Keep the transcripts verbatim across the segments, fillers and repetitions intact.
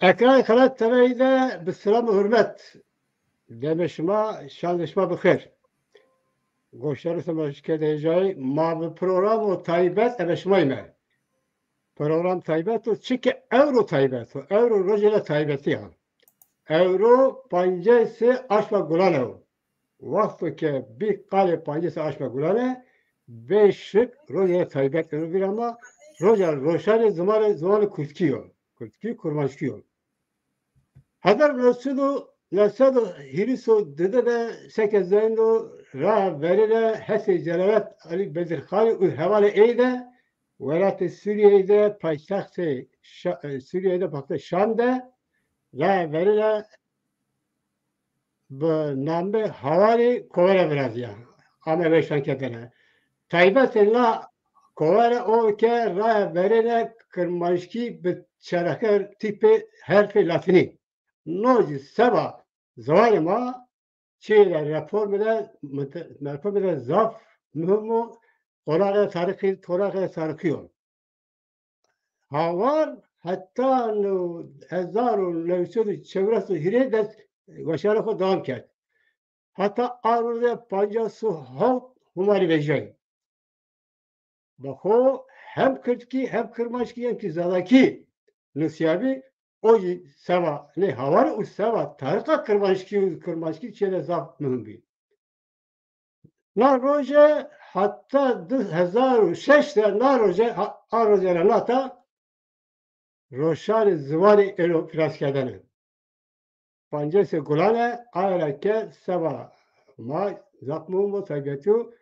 Ekranê Xelat T V'yê de bi silam û hurmet. Demê şima, şandê şima bi xêr. Goşdarê sema şikê de hêjayî, ma bi programo taybet eve şima me. Program taybet o, çike ewro taybet o, ewro rojê de taybetî ya. Ewro pancê sê aşma gulan e. Wexto ke bî qalê pancê sê aşma gulan e, bê şik rojê de taybet ewro vîra ma, roja roşanê zimanê, zimanê kurdkî yo. Kurdkî, kurmanckî yo. Hezar û neh sed û, neh sed û hîris û dide de seke zendo ra verê de Hesê Celalet Alî Bedirxanî û hevalê ey de welatê Sûriyeyê de paytextê Şa-, e, Sûriyeyê de paytextê Şam de ra verê de bi namê Hawarî kovara viraziya. Ame weşan kedene. Taybetê la kovara o ke raya verêne kirmanckî bi çereke tîpê herfê latînî. No jî seba ziwanê ma çê de reformê de, reformê de zaf muhim û qonaxê tarîxî, qonaxê tarîxî yo. Hawar heta new-, hezar û neh sed û çewres û hîrê dest weşana xwe dewam kerd. Heta a roze pancas û hewt Humarî vejayî. Bi xwe hem kirdkî hem kirmanckî hem kî zazakî nusiyabî, o jî seba nê Hawar û seba tarîxa kirmanckî û kirmanckî çê de zaf muhim bî. Na roje heta du hezar û şeş de na roje ha-, a roje re nata roşanê ziwanê êro firaskerdene. Pancêsê gulane ayra ke seba ma zaf muhim bo taybetî û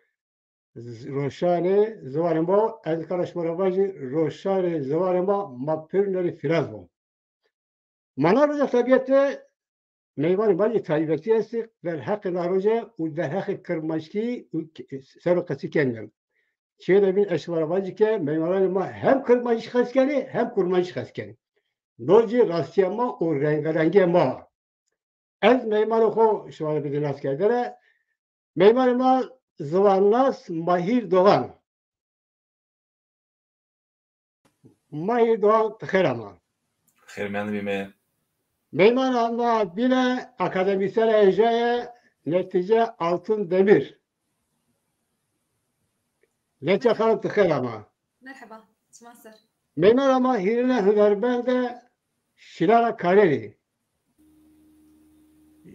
z-, roşanê ziwanê ma, ez kara şima re vajî roşanê ziwanê ma ma pir nerî firaz bo. Mana roja taybetê meyvanê ma jî taybetî estî, derheqê na roje û derheqê kirmanckî û k-, ser û qesî kenî. Çiyê de bîn ez şima re vajî ke meyvananê ma hem kirmanckî xes kenî hem kurmanckî xes kenî. No jî rastiya ma û rengarengiya ma. Ez meymanê xwe şima re bidî naskerdene. Meymanê ma ziwannas Mahîr Doğan. Mahîr Doğan, tu xêr ama. Xêr mendibî me. Meymana ma bîne akademîsyen hêja ye, Netîce Altun Demîr. Netîce Xanım, tu xêr ama. Merheba, çima ser. Meymana ma hîrine hunermend e, Şîlana Karerî.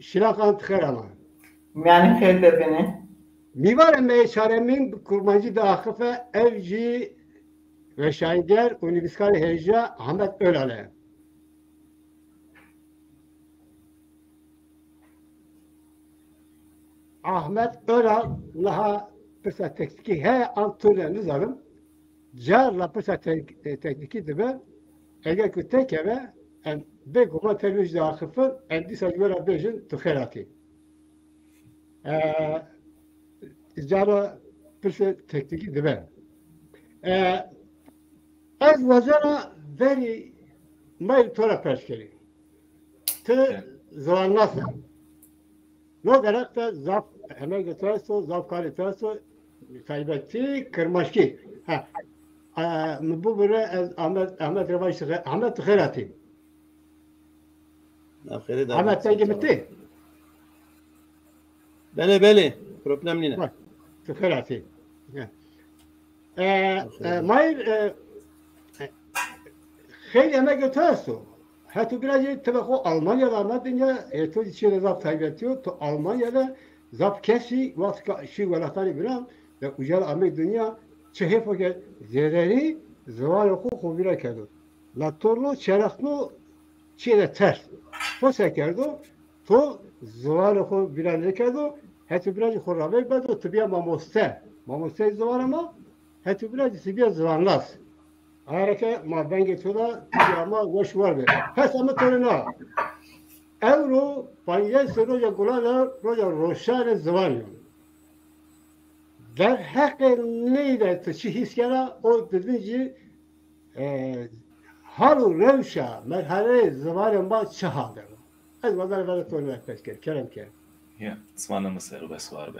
Şîlan Xan, tu xêr ama. Miyanê xêr de bîne. Mîvanê me yê çaremîn bi kurmancî diaxife, ev jî weşanger û nivîskarê hêja Ahmet Ölal e. Ahmet Ölal niha pirsa teknîkî heye an tune nizanim. Carna pirsa tek-, e, teknîkî dibe, eger ku te keve, em bêguman te wê jî diaxifin, em dîsa ji we re bêjin tu xêr hatî. E, carna pirsa teknîkî dibe. E, ez wazena verî mayî to re pers kerî. Ti Evet. ziwannas e. No derek te zaf emek de to esto, zaf karê to esto, taybetî kirmaşkî. Ha. E, min bibire ez Ahmet, Ahmet Revaş, Ahmet tu xêr hatî. Ahmet, dengê min tê? Belê, belê. Problem nîne. Bak, tu xêr hatî. E, e, Mahîr, e, e, xeylê emek de to esto. Heto bira jî ti ve xwe Almanya de ame dinya, e, to jî çiyê de zaf taybetî yo, to Almanya de zaf kesî wextî ke şî welatanê bînan de uca de ame dinya, çi hêfo ke zêderî ziwanê xwe xwe vîra kerdo. La to no çerexno çiyê de ters. To se kerdo, to ziwanê xwe vîra nêkerdo, heto bira jî xwe ravêr berdo, tu biya mamoste. Mamosteyê ziwanê ma, heto bira jî tu biya ziwannas. Areke ma vengê to da, tu jî ama weş wer be. Hesa min to re na. Ewro pancêsê roja gulan e, roja roşanê ziwanê yo. Derheqê ney de tu çi hîs kena, o didin jî, e, hal û rewşa merheleyê ziwanê ma çi hal de? Ez wazena vere to ne pers ker, kerem ke. Ya, ziwanê min ser û bes war be.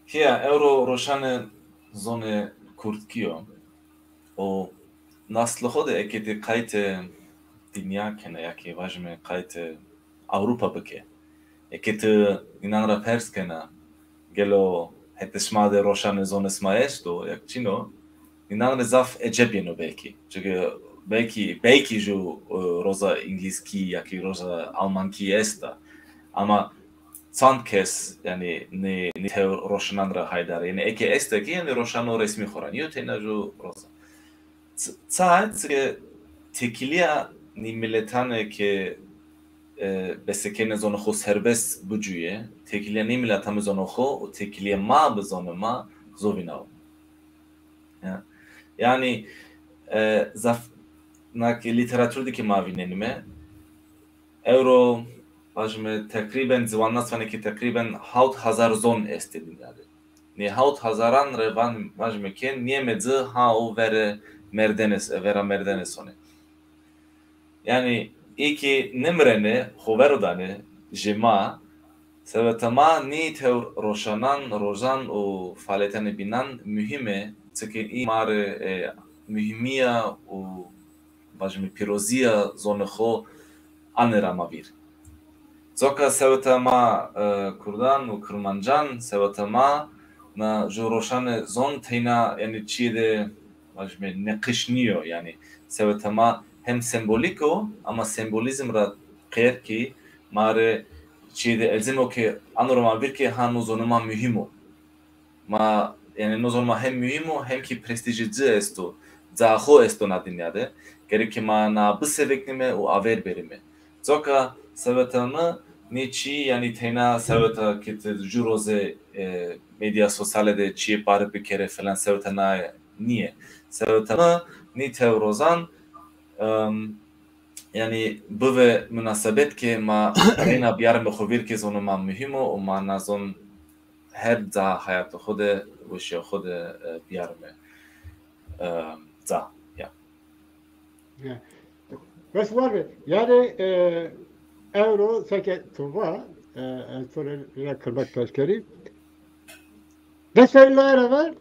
Hiya, ewro roşanê zonê kurdkî yo. Û nas li xwe de eke tê qaytê dinya kene, ya ki vajime qayt Ewropa bike. Eke tu inan ra pers kena, gelo hetişma de roşane zonisma esto, yak çino, inan re zaf eceb yeno belki. Çünkü belki, belki ju, e, roza İngilizki ya ki roza Almanki esta. Ama çand kes, yani, ne, ne tev roşanan ra haydar. Yani, eke este ki, yani, roşano resmi xora niyo, tena ju roza. Ç-, ça, çike tekiliya nî miletane ke, e, besekene zonê xo serbest bicuye, tekiliya nî mileta mi zonê xo û tekiliya ma bi zonê ma zovînaw. Ya. Yani, e, zaf, nak literatür de ki ma vînenime, ewro, vajime, tekrîben ziwan nasvane ki tekrîben hawt hazar zon estê dinya de. Nê hawt hazaran re van, vajime ke niyeme ci ha û vere merdenes, e, vera merdenesone. Yani, î ki nimirene, xo vero dane, ji ma, sebeta ma nî tewr roşanan, rojan û faaliyetane bînan muhîm e, çike î ma re, e, muhîmiya û, vajime, pîroziya zonê xo ane ra ma vîr. Coka seweta ma, e, Kurdan û Kurmancan, seweta ma na ju roşane zon teyna, yani, çiyê de, vajime, neqiş niyo, yani, seweta ma hem sembolîk o, ama sembolîzm ra qêr ki ma re çiyê de elzem o ki ano ra ma vîr ki ha no zonê ma muhîm o. Ma, yani, no zon ma hem muhîm o, hem ki prestîjê ci esto, ca xo esto na dinya de. Gerek ki ma na biseveknime û aver berime. Coka seweta mi nê çî, yani, teyna seweta ki ti ju roze, e, medya sosyale de çiyê pare bikere falan seweta na niye. Seweta mi nî tew rozan, em, yani, bive munasebet ki ma reyna biyarime xo vîr ki zonê ma muhîm o û ma na zon her ca hayatê xo de, weşiya xo de, e, biyarime, e, ca, ya. Ya. Bes var be. Yani, e, ewro seke tu va, e, ez to re, re kirmek pêşkerî. Dest erin la era ver,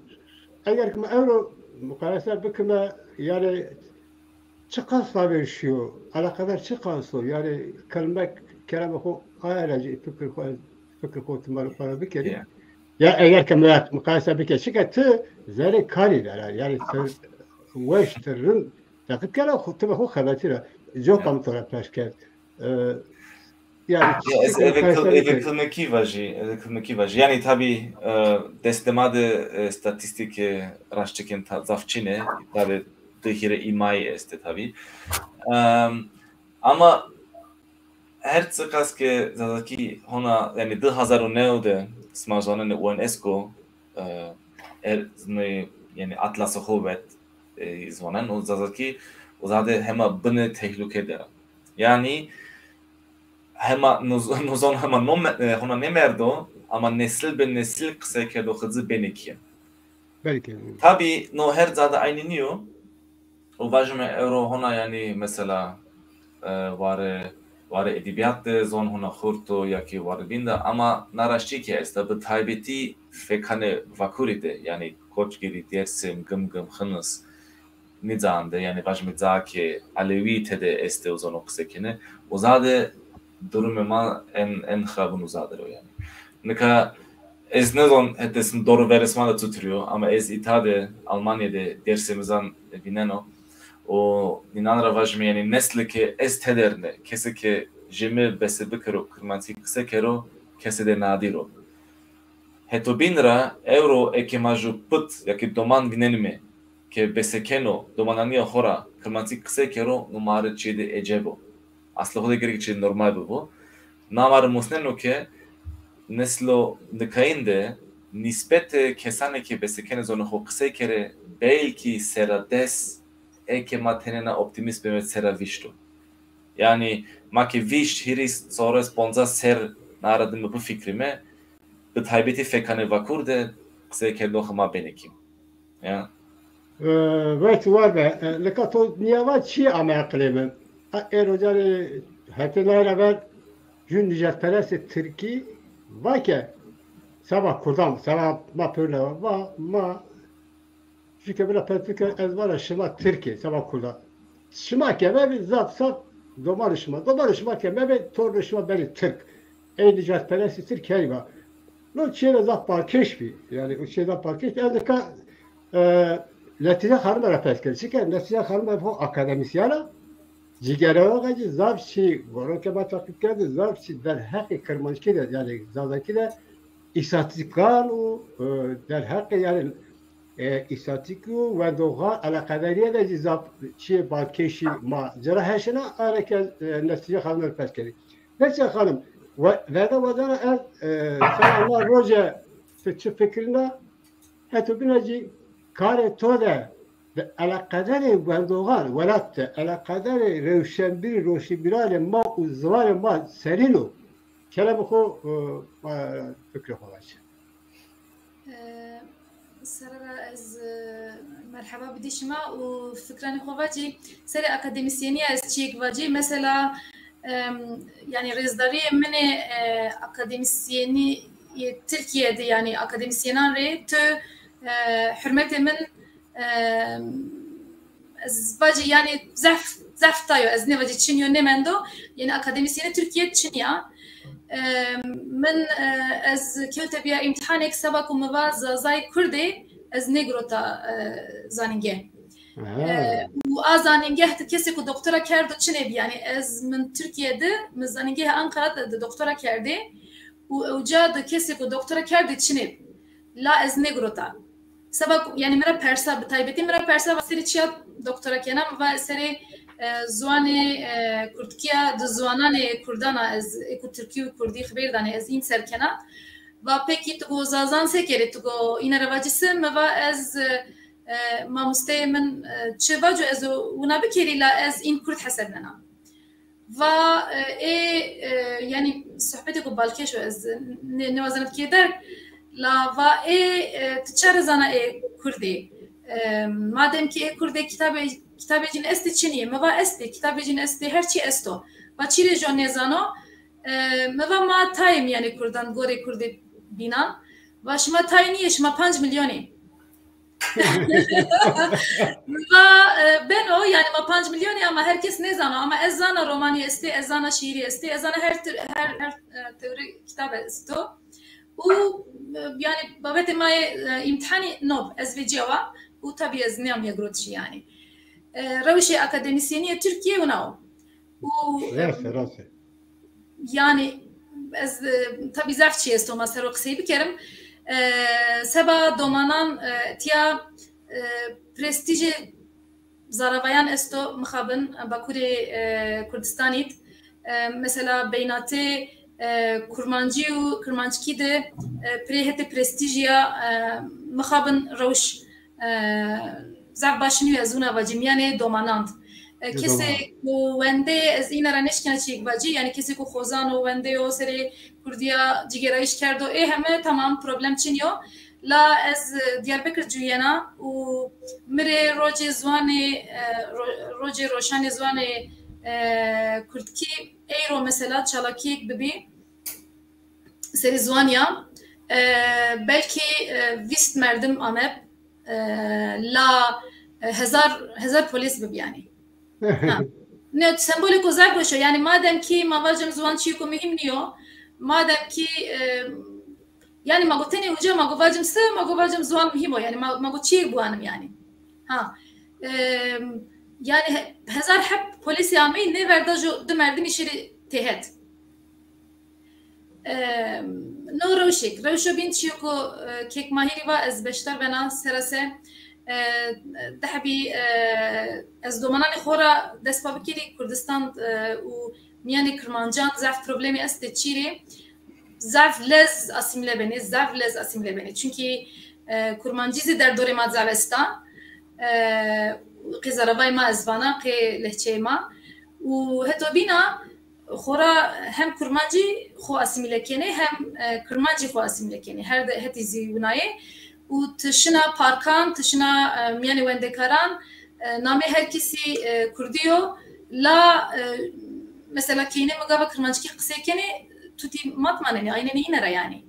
eger ki me ewro muqayese bikime, yani, çiqas lavêşiyo, eleqedar çiqas o, yani, kelmek, kerema xo, aya re jî fikir xo, fikir xo, timal xo re bikerî. Ya. Ya eger ke me muqayese bike, çike ti zerê karî de ra, yani, ti weş, ti rind, deqît kera xo, ti ve xo xebetî ra, coka min to re pêş kerd. E, yani, ya, ez çiçek eve kil-, muqayese eve bike. Kilmekî vajî, eve kilmekî vajî. Yani, tabii, e, destê ma de, e, statîstîk, e, raştikên ta-, zaf çin e, tabii, di hîrê îmayî este tabii. Em, ama her çiqas ke Zazakî hona, yani, du hazar û neh de sima zanene UNESCO, e, er, ne, yani, atlasa xo vet, e, zwanen û Zazakî û zade hema bine tehlûke de. Yani, hema nuz-, nuzon hema no me-, e, hona nêmerdo, ama nesil be nesil qisey kerdo xizî benekî. Belkî. Tabii, no her ca de aynî niyo. Û vajime ewro hona, yani, mesela, e, ware, ware edebiyat de zon hona xurt o ya ki ware bîn de, ama na raştî ki esta bi taybetî fekane Vakurî de, yani, Koçgirî, Dêrsim, Gimgim, Xinis, nî can de, yani, vajime ca ki Elewî tede este û zono qise kene, uza de durumê ma en, en xirabin uza de ro, yani. Nika ez nezon hetê sin doğru verisma da tuturuyor, ama ez îta de, Almanya de Dêrsimizan vîneno. Û nînan ra vajime, yani, neslê ke ez tederne, kesê ke ji mi bese bikero, kirmanckî qise kero, kesê de nadir o. Heto bîn ra ewro eke ma ju pit ya ki doman vînenime, ke besekeno, domananiya xo ra kirmanckî qise kero, no ma re çiyê de eceb o. Aslê xo de gerek çiyê normal bibo. Na ma re musneno ke neslo nikayîn de nîspetê kesanê ke besekene zonê xo qisey kere, belkî sera des, eke ma tenê na optîmîst bime, sera vîşt o. Yani ma ke vîşt, hîris, çares, ponca ser na re dime bifikrîme, bi taybetî fekanê Vakur de qisey kerdoxê ma benekîm. Ya. Ee, wek war be, e, lika to niyava çi ame aqilê min? A, ê rocanê hetê nayra ver jû nijadperestê Tirkî vake, seba Kurdan, seba ma pêwne va, ma jû ke bila pez bike, ez vana şima Tirkê, seba Kurdan. Şima ke ve zaf, zaf Domanê şima, domanê şima ke mebe, tornê şima berê Tirk. Ey nijadperestê Tirk herî va. No çêne zaf balkêş bî. Yani o çêne zaf balkêş bî. Ev dika, e, Netîce Xanime re pers kir. Çike Netîce Xanime xo akademîsyen a. Cîgerewaxa jî zaf çî, goro ke ma taqîb kerdin, zaf çî derheqê Kirmanckî de, yani Zazakî de îstatîstîkan û, e, derheqê, yani, e, îstatîstîk û wendoxan eleqedariyê de jî zaf çiyê balkêşî ma cira heşina, areke, e, Netîce Xanime re pers kerî. Netîce Xanim, we-, veda wedana ez, e, sana roje tu çi fikirina, heto bîna jî karê to de, de eleqedarê wendoxan welat de, eleqedarê rewşenbîr, roşnbîranê ma û ziwanê ma serîn o. Kerem xo, e, e, fikrê xo vece. Ee, Serra ez, e, merheba bidî şima û fikranê xo vacî. Serê akademîsyenî ez çiyêk vacî. Mesela, em, yani rêzdariyê min ê, e, akademîsyenî yê Tirkiye de, yani akademîsyenan rê tu, e, hurmetê min, e, ez vacî yani zef, zef tayo, ez nêvacî çinyo nêmendo, yani akademîsyenê Tirkiye çinya. E, min, e, ez kewte biya îmtihanek seba ku mi va Zazay Kurdê, ez nêgirota, e, zanîngeh. Ha. E, û a zanîngeh de kesê ku doktora kerdo çinê bî, yani ez min Tirkiye de, min zanîngehê Ankara de, de doktora kerdê û ewca de kesê ku doktora kerdê çinê bî. La ez nêgirota. Seba ku, yani, min re persa, bi taybetî min re persa va serê çiya doktora kena, min va serê, e, ziwanê, e, kurdkiya di ziwananê kurdan a ez, ê ku tirkî û kurdî xibêr danê, ez în ser kena. Va pekî tu go zazan se kerê, tu go îne re vacî se, min va ez, e, e, mamosteyê min, e, çi vaco ez û wina bikerî la ez în kurd hesebnena. Va, e, ê, e, yani sohbetê ku balkêş o ez ne-, nêwazena dikê der, la va ê, e, tu çare zana ê Kurdê? E, madem ki ê Kurdê kitabê, kitabê cin estê çinî ye, mi va estê, kitabê cin estê, her çî esto. Va çîrê jo nêzano, e, mi va ma tayê miyanê Kurdan, gorê Kurdê bînan. Va şima tayê niyê, şima panc milyonê. Va, e, beno, yani ma panc milyonê ama her kes nêzano, ama ez zana romanî estê, ez zana şiîrî estê, ez zana her tir-, her, her, e, tewrî kitab esto. Û, e, yani babetê ma yê, e, îmtihanî nov, ez vê ciya wa û tabî ez niyam yek rot jî yani. E, rewşê akademîsyenî yê Tirkiye wina o. Û, e, Rast e, rast e. Yani ez, e, tabî zaf çi esto ma ser o qisey bikerim. E, seba domanan, e, tiya, e, prestîjê zaravayan esto mixabin, e, Bakurê, e, Kurdistanî d. E, mesela beynatê, e, kurmancî û kirmanckî de, e, pirê hetê prestîjiya, e, mixabin rewş, e, zaf baş nîyo ez wina vacî, miyanê domanan d. E, Ê kesê domanan. Ku wendê ez îne re neşkena çiyêk vacî, yani kesê ku xozan o, wendê o, serê kurdiya cîgerayîş kerdo, ê heme tamam, problem çinyo. La ez, e, Diyarbekir cuyena û mi rê rocê ziwanê, e, ro-, rocê roşanê ziwanê, e, kurdkî eyro mesela çalakiyek bibî serê ziwaniya, e, belkî, e, vîst merdim ame, e, la, e, hezar, hezar polîs bibî yani. Ha. Ne, sembolê ku zaf weş o. Yani madem ki ma vacim ziwan çiyê ku muhîm niyo, madem ki, e, yani ma go tenê uca, ma go vacim se, ma go vacim ziwan muhîm o. Yani ma, ma go çiyê biwanim yani. Ha. E, yani he-, hezar heb polîsê ameyî nêverda jo du merdimî şirî têhet. Em, no rewşek, rewşo bîn çiyo ku, e, kek Mahîrî va ez beşdar bena serase, e, dehbî, e, ez domananê xo ra dest pa bikirî Kurdistan, e, û miyanê Kirmancan zaf problemî estê çîrê. Zaf lez asîmîle benê, zaf lez asîmîle benê. Çunkî, e, Kurmancî zî derdorê ma zaf esta. E, qê zaravayê ma ez vana, qê lehçeyê ma. Û heto bîna, xora hem kurmancî xo asîmîle kenê, hem, e, kirmancî xo asîmîle kenê. Her de hetî zî winayê. Û tu şina parkan, tu şina, e, miyanê wendekaran, e, namê her kesî, e, kurdî yo. La, e, mesela keynê min gava kirmanckî qisey kenê, tu tî mat manenê, aynenê îne ra yanî.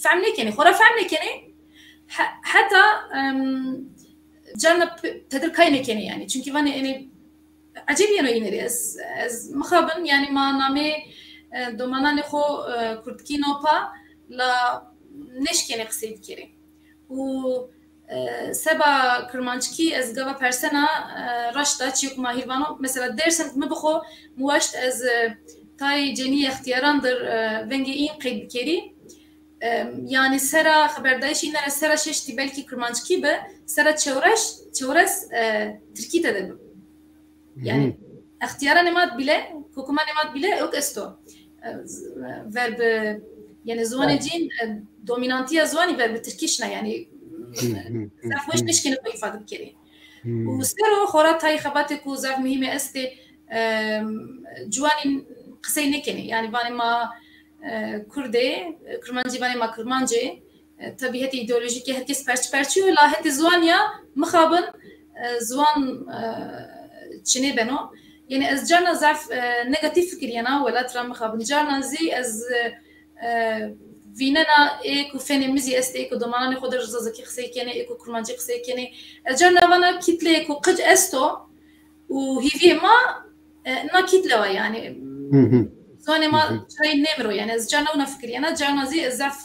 Fehm nêkenê, xora fehm nêkenê. He-, heta, em, carna p-, tedir kay nêkenê yanî. Çunkî vanê enê Ecêb yeno înê rê ez, ez mixabin, yanî ma namê, e, domananê xo, e, kurdkî nopa, la neşkenê qisey bikerê. Û, e, seba kirmanckî ez gava persena, e, raşta çiyê ku ma hîr vano, mesela Dêrsim mi bixo mi waşt ez, e, tay cenî extiyaran dir, e, vengê în qeyd bikerî. E, yanî sera xeberdayîşî înere sera şeştî belkî kirmanckî bi, sera çewres, çewres, e, tirkî te de bi. Yani, extiyaranê ma bile, kokumanê ma bile, yok esto. E, z-, ver bi, yani, ziwanê cîn, e, dominantiya ziwanî ver bi tirkî şina, yani, zaf weş nişkene xwe îfade bikerê. Û sero xora tayî xebatê ku zaf muhîmê estê, e, ciwanî qisey nekenê. Yani, vanê ma, e, Kurdê, e, Kirmancî vanê ma Kirmancê, e, tabii hetê îdeolojîkê her kes perçi perçi yo, la hetê ziwan ya mixabin, e, ziwan, e, çinê beno. Yani ez carna zaf, e, negatif fikiriyena welat ra mixabin. Carna zî ez, e, e, vînena ê ku fenê min zî estê, ê ku domananê xwe de zazakî qisey kenê, ê ku kurmancî qisey kenê. Ez carna vana kîtleyê ku qic esto, û hîviyê ma, e, na kîtle wa, yani. Ziwanê ma çirayê nêmiro, yani, ez carna wina fikiriyena, carna zî ez zaf,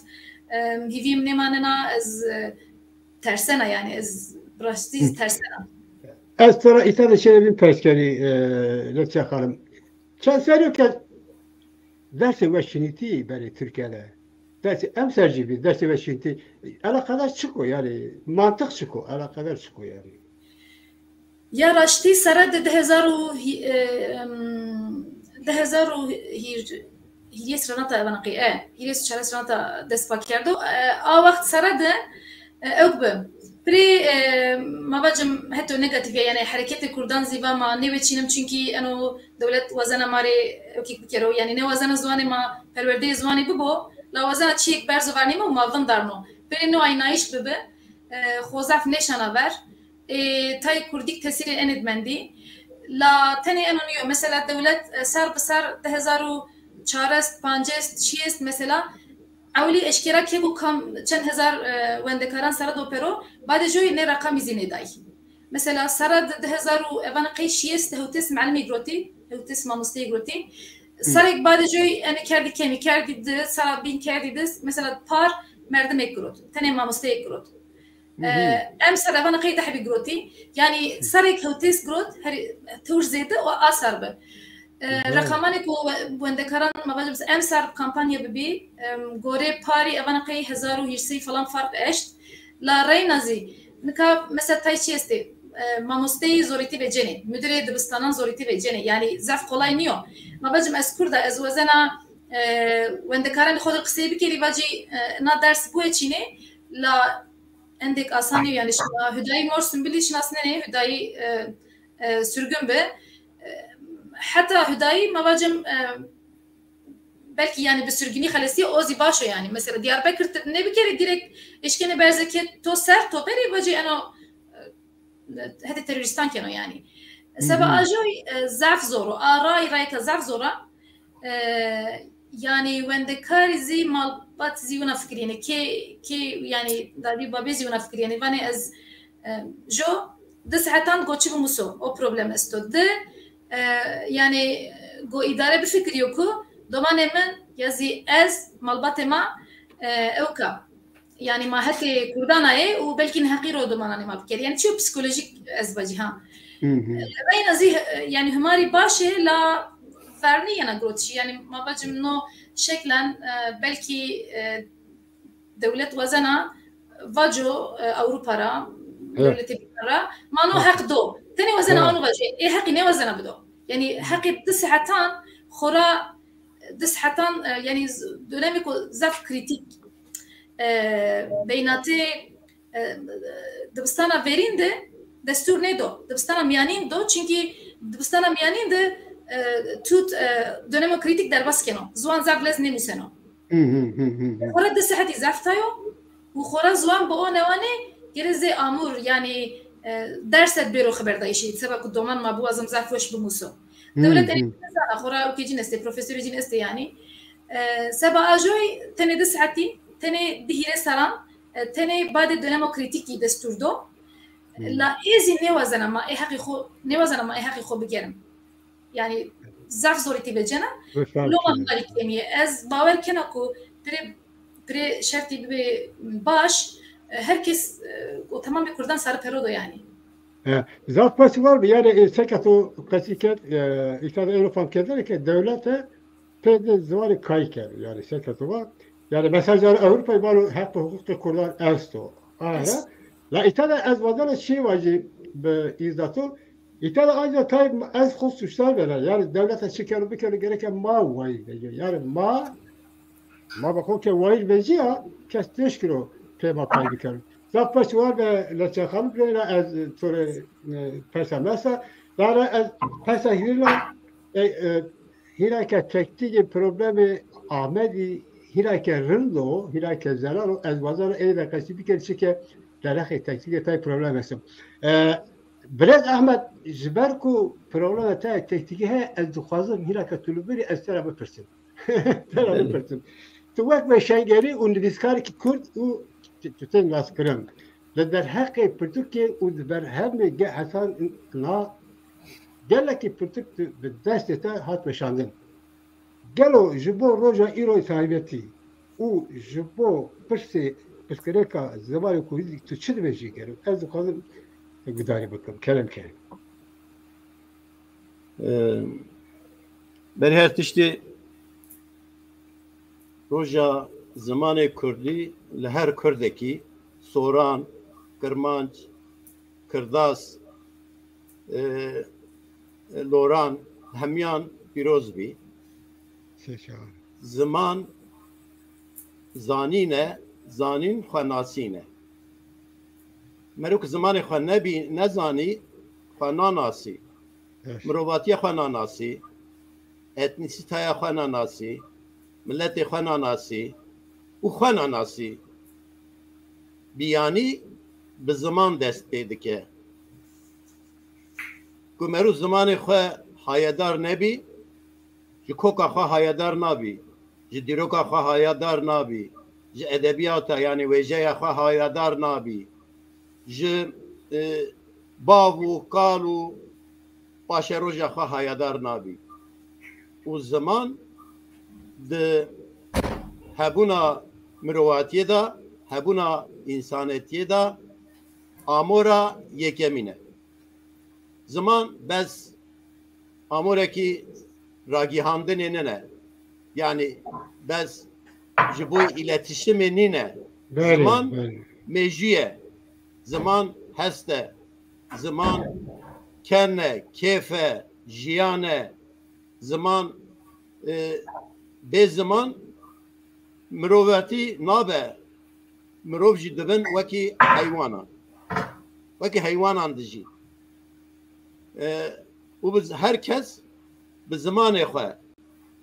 e, hîviyê min nêmanena, ez, e, tersena, yani, ez bi rastî tersena. Ez te re îta de şêrê bin pers kenî, e, Lotfiye Xanim. Çend serî ke dersê we şinîtî berê Tirkiye de. Dersê emser jî bî, dersê we şinîtî. Eleqedar çik o, yani, mantiq çik o, eleqedar çik o, yani. Ya raştî sere de du hezar û hî-, e, em, du hezar û hîr-, hîrê sirana ta evanaqî, e, hîrê çare sirana ta dest pa kerdo. E, a wext sere de, e, ew bi. Pirê, e, ma bacim heto negatif ya, yani hereketê Kurdan zî va ma nêweçînim, çunkî eno dewlet wazena ma rê ewkîk bikero. Yani nêwazena ziwanê ma perwerdeyê ziwanê bibo, la wazena çiyêk berzo vernîmo û ma vindarno. Pirê no aynayîş bibi, e, xo zaf nêşana ver. Ê, tayê kurdîk tesîrê enê dimendî. La tenê eno niyo. Mesela dewlet, e, ser bi ser du hezar û çarêst, pancêst, şiyêst mesela ewlî eşkera kek û kam çend hezar, e, wendekaran sere do pero, badê joyê nê reqamî zî nêdayî. Mesela sere di du hezar û evan qey şiyêst hewtês melimî girotî, hewtês mamosteyê girotî. Serek badê joyê enê kerdî kemî, kerdî di, sera bîn kerdî di, mesela par merdimêk girot. Tenê mamosteyêk girot. E, em ser evan qey deh bî girotî. Yani serek hewtês girot, herî tewr zêde û a ser bi. E, reqamanê ku we-, wendekaran, ma vajim, em ser kampanya bibî, em, gorê parî evan qey hezar û hîrsey falan farq eşt. La reyna zî, nika mesela tay çi estê, e, mamosteyî zorîtî ve cenê, müdürê dibistanan zorîtî ve cenê. Yani zaf kolay niyo. Ma vajim ez Kurda, ez wezena, e, wendekaran xwe de qisey bikerî, vacî, e, na ders bûye çînê, la endek asan nîyo, yani şima Hüdayî Mor Sumbilî şinasnenê, Hüdayî, e, e, sürgün bi. E, heta Hüdayî ma vacim, e, belkî yani bi sürgünî xelesiye, o zî baş o yani. Mesela Diyarbekir te-, nebikerî direkt eşkene berzeke to ser, to berê vacî eno, e, hetê terorîstan keno yani. Seba ajoy, e, zaf zor o. A ray rayka zaf zor a. E, yani wendekarî zî malbat zî wina fikirîne. Kê, kê yani dadî babê zî wina fikirîne. Vanê ez, e, jo di saetan go çi bimuso. O problem esto. Di, e, yani go îdare bifikiriyo ku domanê min ya zî ez malbatê ma, e, ewka. Yani ma hetê Kurdan a yê û belkî neheqî ro domananê ma bikerî. Yani çiyo psîkolojîk ez vacî ha. Reyna zî, e, yani humarî baş e la vernî yena girotişî. Yani ma vacim no şeklen, e, belkî, e, dewlet wazena vaco, e, Ewropa ra, dewletê bînan ra. Ma no heq do. Tenê wazena ano vaco. Ê heqî nêwazena bido. Yani heqê di saetan xora di saetan, e, yani z-, dönemê ku zaf krîtîk, e, beynatê, e, dibistana verîn de destûr nêdo. Dibistana miyanîn do, çunkî dibistana miyanîn de, e, tut, e, dönema krîtîk derbas keno. Ziwan zaf lez nênûseno. Xora di saetî zaf tayo û xora ziwan bi o newanê gerê zê amûr, yani, e, derset bêro xeberdayîşê. Seba ku doman ma biwazim zaf weş bimuso. Dewlet erê nezana, xora ûkê cîn estê, profesorê cîn estê yani. E, seba ajoy tenê di saetî, tenê di hîrê seran, e, tenê badê dönema krîtîkî destûr do. La ê zî nêwazena ma ê heqî xwe, nêwazena ma ê heqî xwe bigerim. Yani zaf zorî tê vecena. Loma min darî kêmî ye. Ez bawer kena ku pirê, pirê şertî bibe baş, e, her kes, e, û temamê Kurdan sare pero do yani. E, zaf qesî var bi, yani, e, seke to qesî kir, e, îta de Ewropa kerdene ke dewlete pê de ziwanê kayî kir, yani, seke to var. Yani, mesela, yani, Ewropa balo heq û huquqê Kurdan esto. Ara. La îta de ez vazana şey vajî bi îzda to. Îta de ancak Tayyip ez xwe suçlar vere. Yani, dewlete çi kero bikero gereke ma wayî vece. Yani, ma Ma bi xwe ke wayîr vejiya, kes têşkiro pê ma pay bikero. Zaf pes war be leçe xanım reyna ez, e, to rê, e, persa mesa. Dara ez persa hîrina, e, e, hîna ke teknîkê problemê Amedî, hîna ke rind o, hîna ke zelal o, ez wazana ê de qesî biker çike derexê teknîkê tay problem esim. E, Birêz Ahmet, ji ber ku problema te teknîkî heye, ez dixwazim hîna ke tu li vir î ez te re bipirsim. Te re bipirsim. Tu wek weşangerî û nivîskarekî Kurd û tu, tu tên naskirin. Li derheqê pirtûkê û di berhemê ge-, hesan na gelekî pirtûk tu bi destê te hat weşandin. Gelo ji bo roja îro taybetî û ji bo pirsê, pirsgirêka zimanê kurdî tu çi dibêjî gelo? Ez dixwazim gudarî bikim. Kerem ke. Ee, Berî her tiştî roja zimanê kurdî li her kurdekî, soran, kirmanc, kirdas, e, loran, hemiyan pîroz bî. Ziman zanîn e, zanîn xwe nasîn e. Mero ku zimanê xwe nebî, nezanî, xwe nanasî. Mirovatiya xwe nanasî, etnîsîtaya xwe nanasî, miletê xwe nanasî û xwe nanasî. Biyanî bi ziman dest pê dike. Ku mero zimanê xwe hayedar nebî, ji koka xwe hayedar nabî, ji dîroka xwe hayedar nabî, ji edebiyata, yani wêjeya xwe hayedar nabî, ji, e, bav û kal û paşeroja xwe hayedar nabî. Û ziman di hebûna mirovatiyê de, hebûna însanetiyê de amora yekemîn e. Ziman bes amorekî ragihandinê nine. Yani bes ji bo îletişimê nîne. Belê, ziman belê. Mêjû ye. Ziman hest e. Ziman ken e, kêf e, jiyan e. Ziman, e, bê ziman mirovatî nabe. Mirov jî dibin wekî heywanan. Wekî heywanan dijî. E, û bi z-, her kes bi zimanê xwe,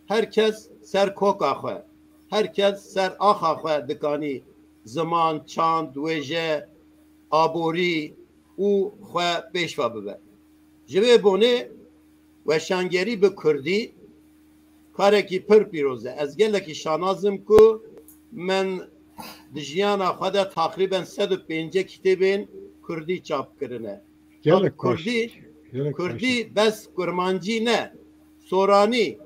her kes ser koka xwe, her kes ser axa xwe dikanî ziman, çand, wêje, aborî û xwe pêşva bibe. Ji vê bonê weşangerî bi kurdî karekî pir pîroz e. Ez gelekî şanaz im ku min di jiyana xwe de taqrîben sed û pêncî kitêbên kurdî çap kirine. Gelek xweş. Kurdî, gelek xweş. Kurdî bes kurmancî ne. Soranî,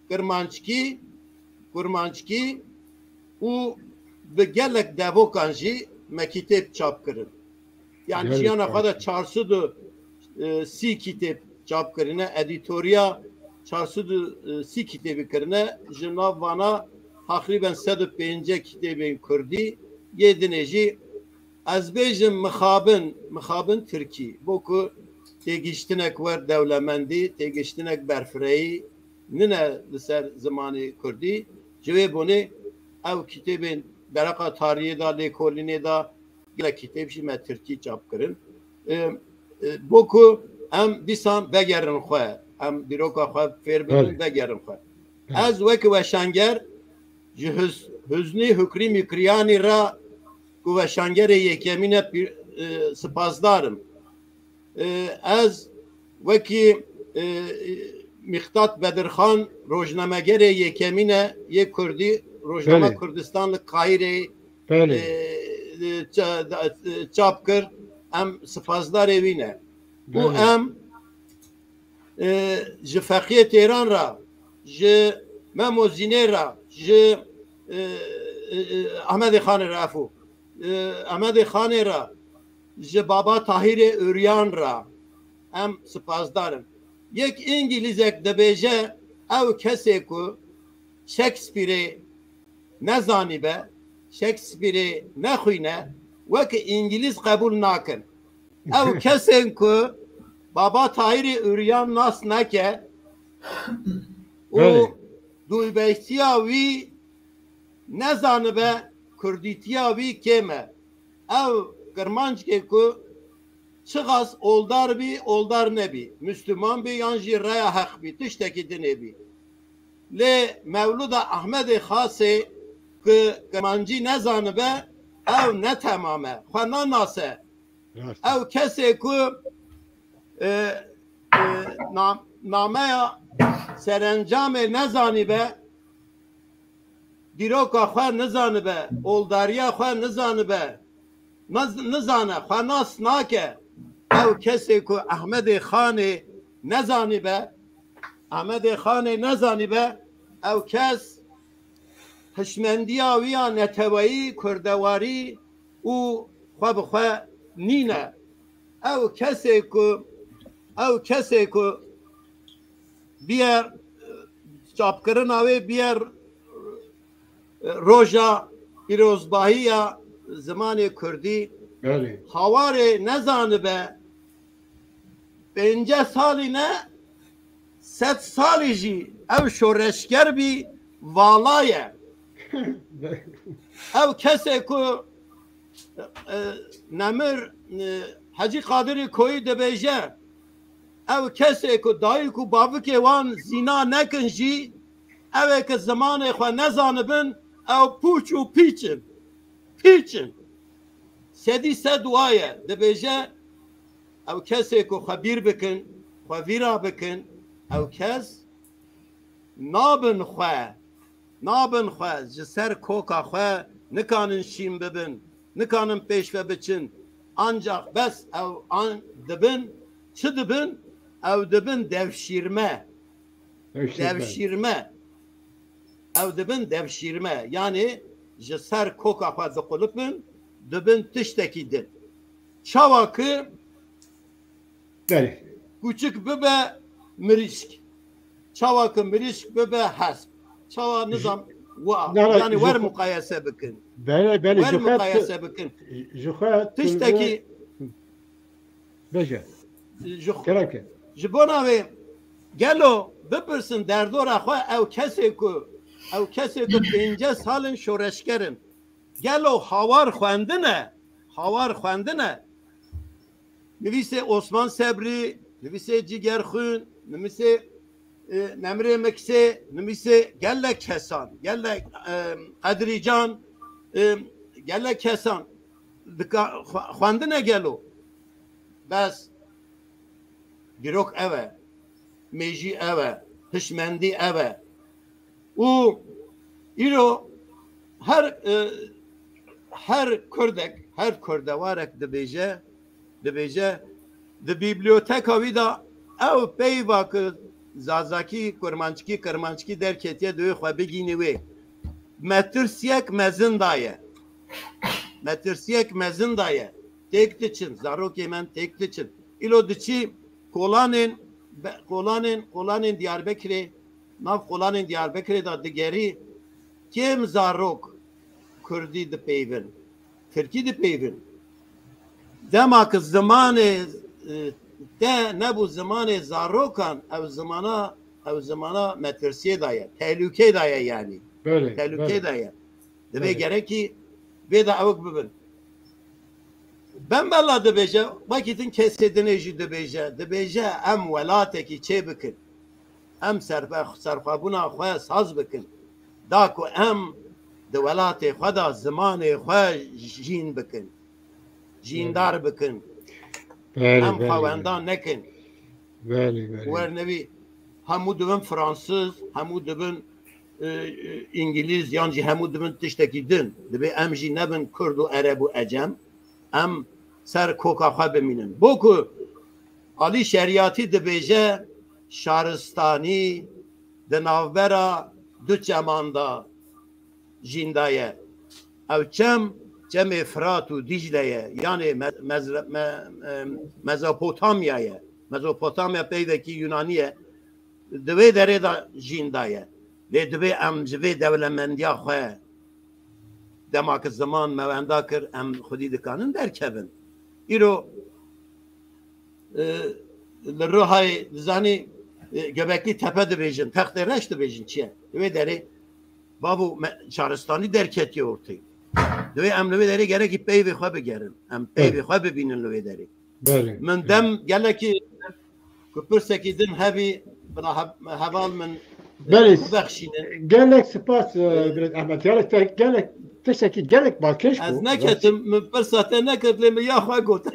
kirmanckî, kurmanckî û bi gelek devokan jî me kitêb çap kirin. Yani gelek jiyana xwe de çar sed û sî kitêb çap kirine, edîtoriya çar sed û sî kitêbî kirine, ji nav vana taqrîben sed û pêncî kitêbên kurdî, yê dinê jî ez bêjim mixabin, mixabin tirkî, bo ku têgihiştinek wer dewlemendî, têgihiştinek berfireyî nine li ser zimanê kurdî. Ji vê bonê ew kitêbên dereqa tariyê de, lêkolînê de, gelek kitêb jî me tirkî çap kirin. E, e, bo ku em dîsan vegerin xwe, em dîroka xwe fêr bibin, belê, vegerin xwe. Belê. Ez wek weşanger ji Hus-, Husnî Hukrî Mîkrîyanî re ku weşangerê yekemîn e, pî-, e, sipasdar im. E, ez wekî, e, Mîqdat Bedirxan rojnamegerê yekemîn e yê kurdî, rojnama, belê, Kurdistan li Kahîrê, belê, e, e, ça-, e, çap kir, em sipasdarê wî ne. Û Belê. em, e, ji Feqiyê Têran re, ji Memo Zînê re, ji, e, e, e, Ehmedê Xanê re, efû, e, Ehmedê Xanê re, ji Baba Tahîrê Uryan re em sipasdar in. Yek Îngilîzek dibêje, ew kesê ku Shakespeareê nezanîbe, Shakespeareê nexwîne, weke Îngilîz qebûl nakin. Ew kesên ku Baba Tahîrê Uryan nas neke û Belê. dûybeytiya wî nezanibe, kurdîtiya wî kêm e. Ew kirmanckê ku çiqas oldar bî, oldar nebî, Müslüman bî yan jî reya heq bî, tiştekî dinê bî. Lê Mewlûda Ehmedê Xasê ku kirmancî nezanibe, ew ne temam e, xwe nanase. Rast. Ew kesê ku, e, e, nam-, nameya serencamê nezanibe, dîroka xwe nizanibe, oldariya xwe nizanibe, niz-, nizane, xwe nas nake. Ew kesê ku Ehmedê Xanê nezanîbe, Ehmedê Xanê nezanîbe, ew kes hişmendiya wî ya neteweyî, kurdewarî û xwe bi xwe nîne. Ew kesê ku, ew kesê ku bîyer, çapkirina wê bîyer, e, roja pîrozbahiya zimanê kurdî, Belê. hawarê nezanibe, pênceh salî ne, sed salî jî ew şoreşger bî, vala ye. Ew kesê ku, e, Nemir, e, Hecî Qadirî Koyî dibêje, ew kesê ku dayik û bavikê wan zîna nekin jî, ew ê ku zimanê xwe nezanibin, ew pûç û pîç in. Pîç in. Sedî sed wa ye. Dibêje, ew kesê ku xwe bîr bikin, xwe vîra bikin, ew kes nabin xwe, nabin xwe, ji ser koka xwe nikanin şîn bibin, nikanin pêş ve biçin. Ancax bes ew an dibin, çi dibin? Ew dibin devşîrme. Devşîrme. Devşîrme. Ew dibin devşîrme. Yanî ji ser koka xwe diqulipin, dibin tiştekî din. Çawa ki Belê. kûçik bibe mirîşk. Çawa ki mirîşk bibe hesp. Çawa nizam wa. Na, na, Yanî ji wer xwe muqayese bikin. Belê, belê, Wer ji xwe muqayese bikin. Ji xwe Tiştekî Bêje. Ji xwe Kerem ke. Ji bona wê gelo bipirsin derdora xwe, ew kesê ku, ew kesê ku pênceh sal in şoreşger in. Gelo hawar xwendine, hawar xwendine. Nivîsê Osman Sebrî, nivîsê Cigerxwîn, nivîsê, e, Nemrê Miksê, nivîsê gelek kesan, gelek, e, Qedrîcan, e, gelek kesan. Dika-, xwe-, xwendine gelo. Bes dîrok ev e, mêjî ev e, hişmendî ev e. Û îro her, e, her kurdek, her kurdewarek dibêje, dibêje, di bibliyoteka wî de ew peyva ku zazakî, kurmanckî, kirmanckî derketiye, divê xwe bigînî wê. Metirsiyek mezin daye. Metirsiyek mezin daye. Têk diçin, zarokê me têk diçin. Îlo diçî kolanên, be-, kolanên, kolanên Diyarbekirê, nav kolanên Diyarbekirê de digerî, kêm zarok kurdî dipeyvin, tirkî dipeyvin. Dema ki zimanê, e, te nebû zimanê zarokan, ew zimana, ew zimana metirsiyê daye, tehlûkê daye yanî. Belê, Tehlûkê belê. daye. Divê Belê. gerekî vê de ewk bibin. Ben bela dibêje, wekî din kesê dinê jî dibêje, dibêje em welatekî çê bikin. Em serbe-, serxwebûna xwe saz bikin. Da ku em di welatê xwe de zimanê xwe jîn bikin. Jîndar bikin. Belê, Em belê, xwe belê. wenda nekin. Belê, belê. Wernevî hemû dibin Fransiz, hemû dibin, e, e, îngilîz yan jî hemû dibin tiştekî din. Dibê em jî nebin kurd û ereb û ecem. Em ser koka xwe bimînin. Bo ku Alî Şeriyatî dibêje, şaristanî di navbera du çeman de jînda ye. Ew çem, çemê Firat û Dîcle ye. Yanê me-, mezre-, me-, e, Mezopotamya ye. Mezopotamya peyvekî Yunanî ye. Di wê derê de jînda ye. Lê divê em ji vê dewlemendiya xwe, dema ki ziman me wenda kir, em xwedî dikanin derkevin. Îro, e, li Rihayê, dizanî, e, Göbekli Tepe dibêjin, Textê Reş dibêjin, çi ye? Li wê derê bavo me, şaristanî derketiye ortê. Divê em li wê derê gerekî peyvê xwe bigerin. Em peyvê Evet. xwe bibînin li wê derê. Belê. Min dem gelekî ku pirsekî din hebî, bila he-, heval min, e, Belê. bibexşînin. Gelek spas, e, E, Birêz Ehmed. Gelek te, gelek tiştekî gelek balkêş Ez bû. neketim, min pirsa te nekir, lê min ya xwe got.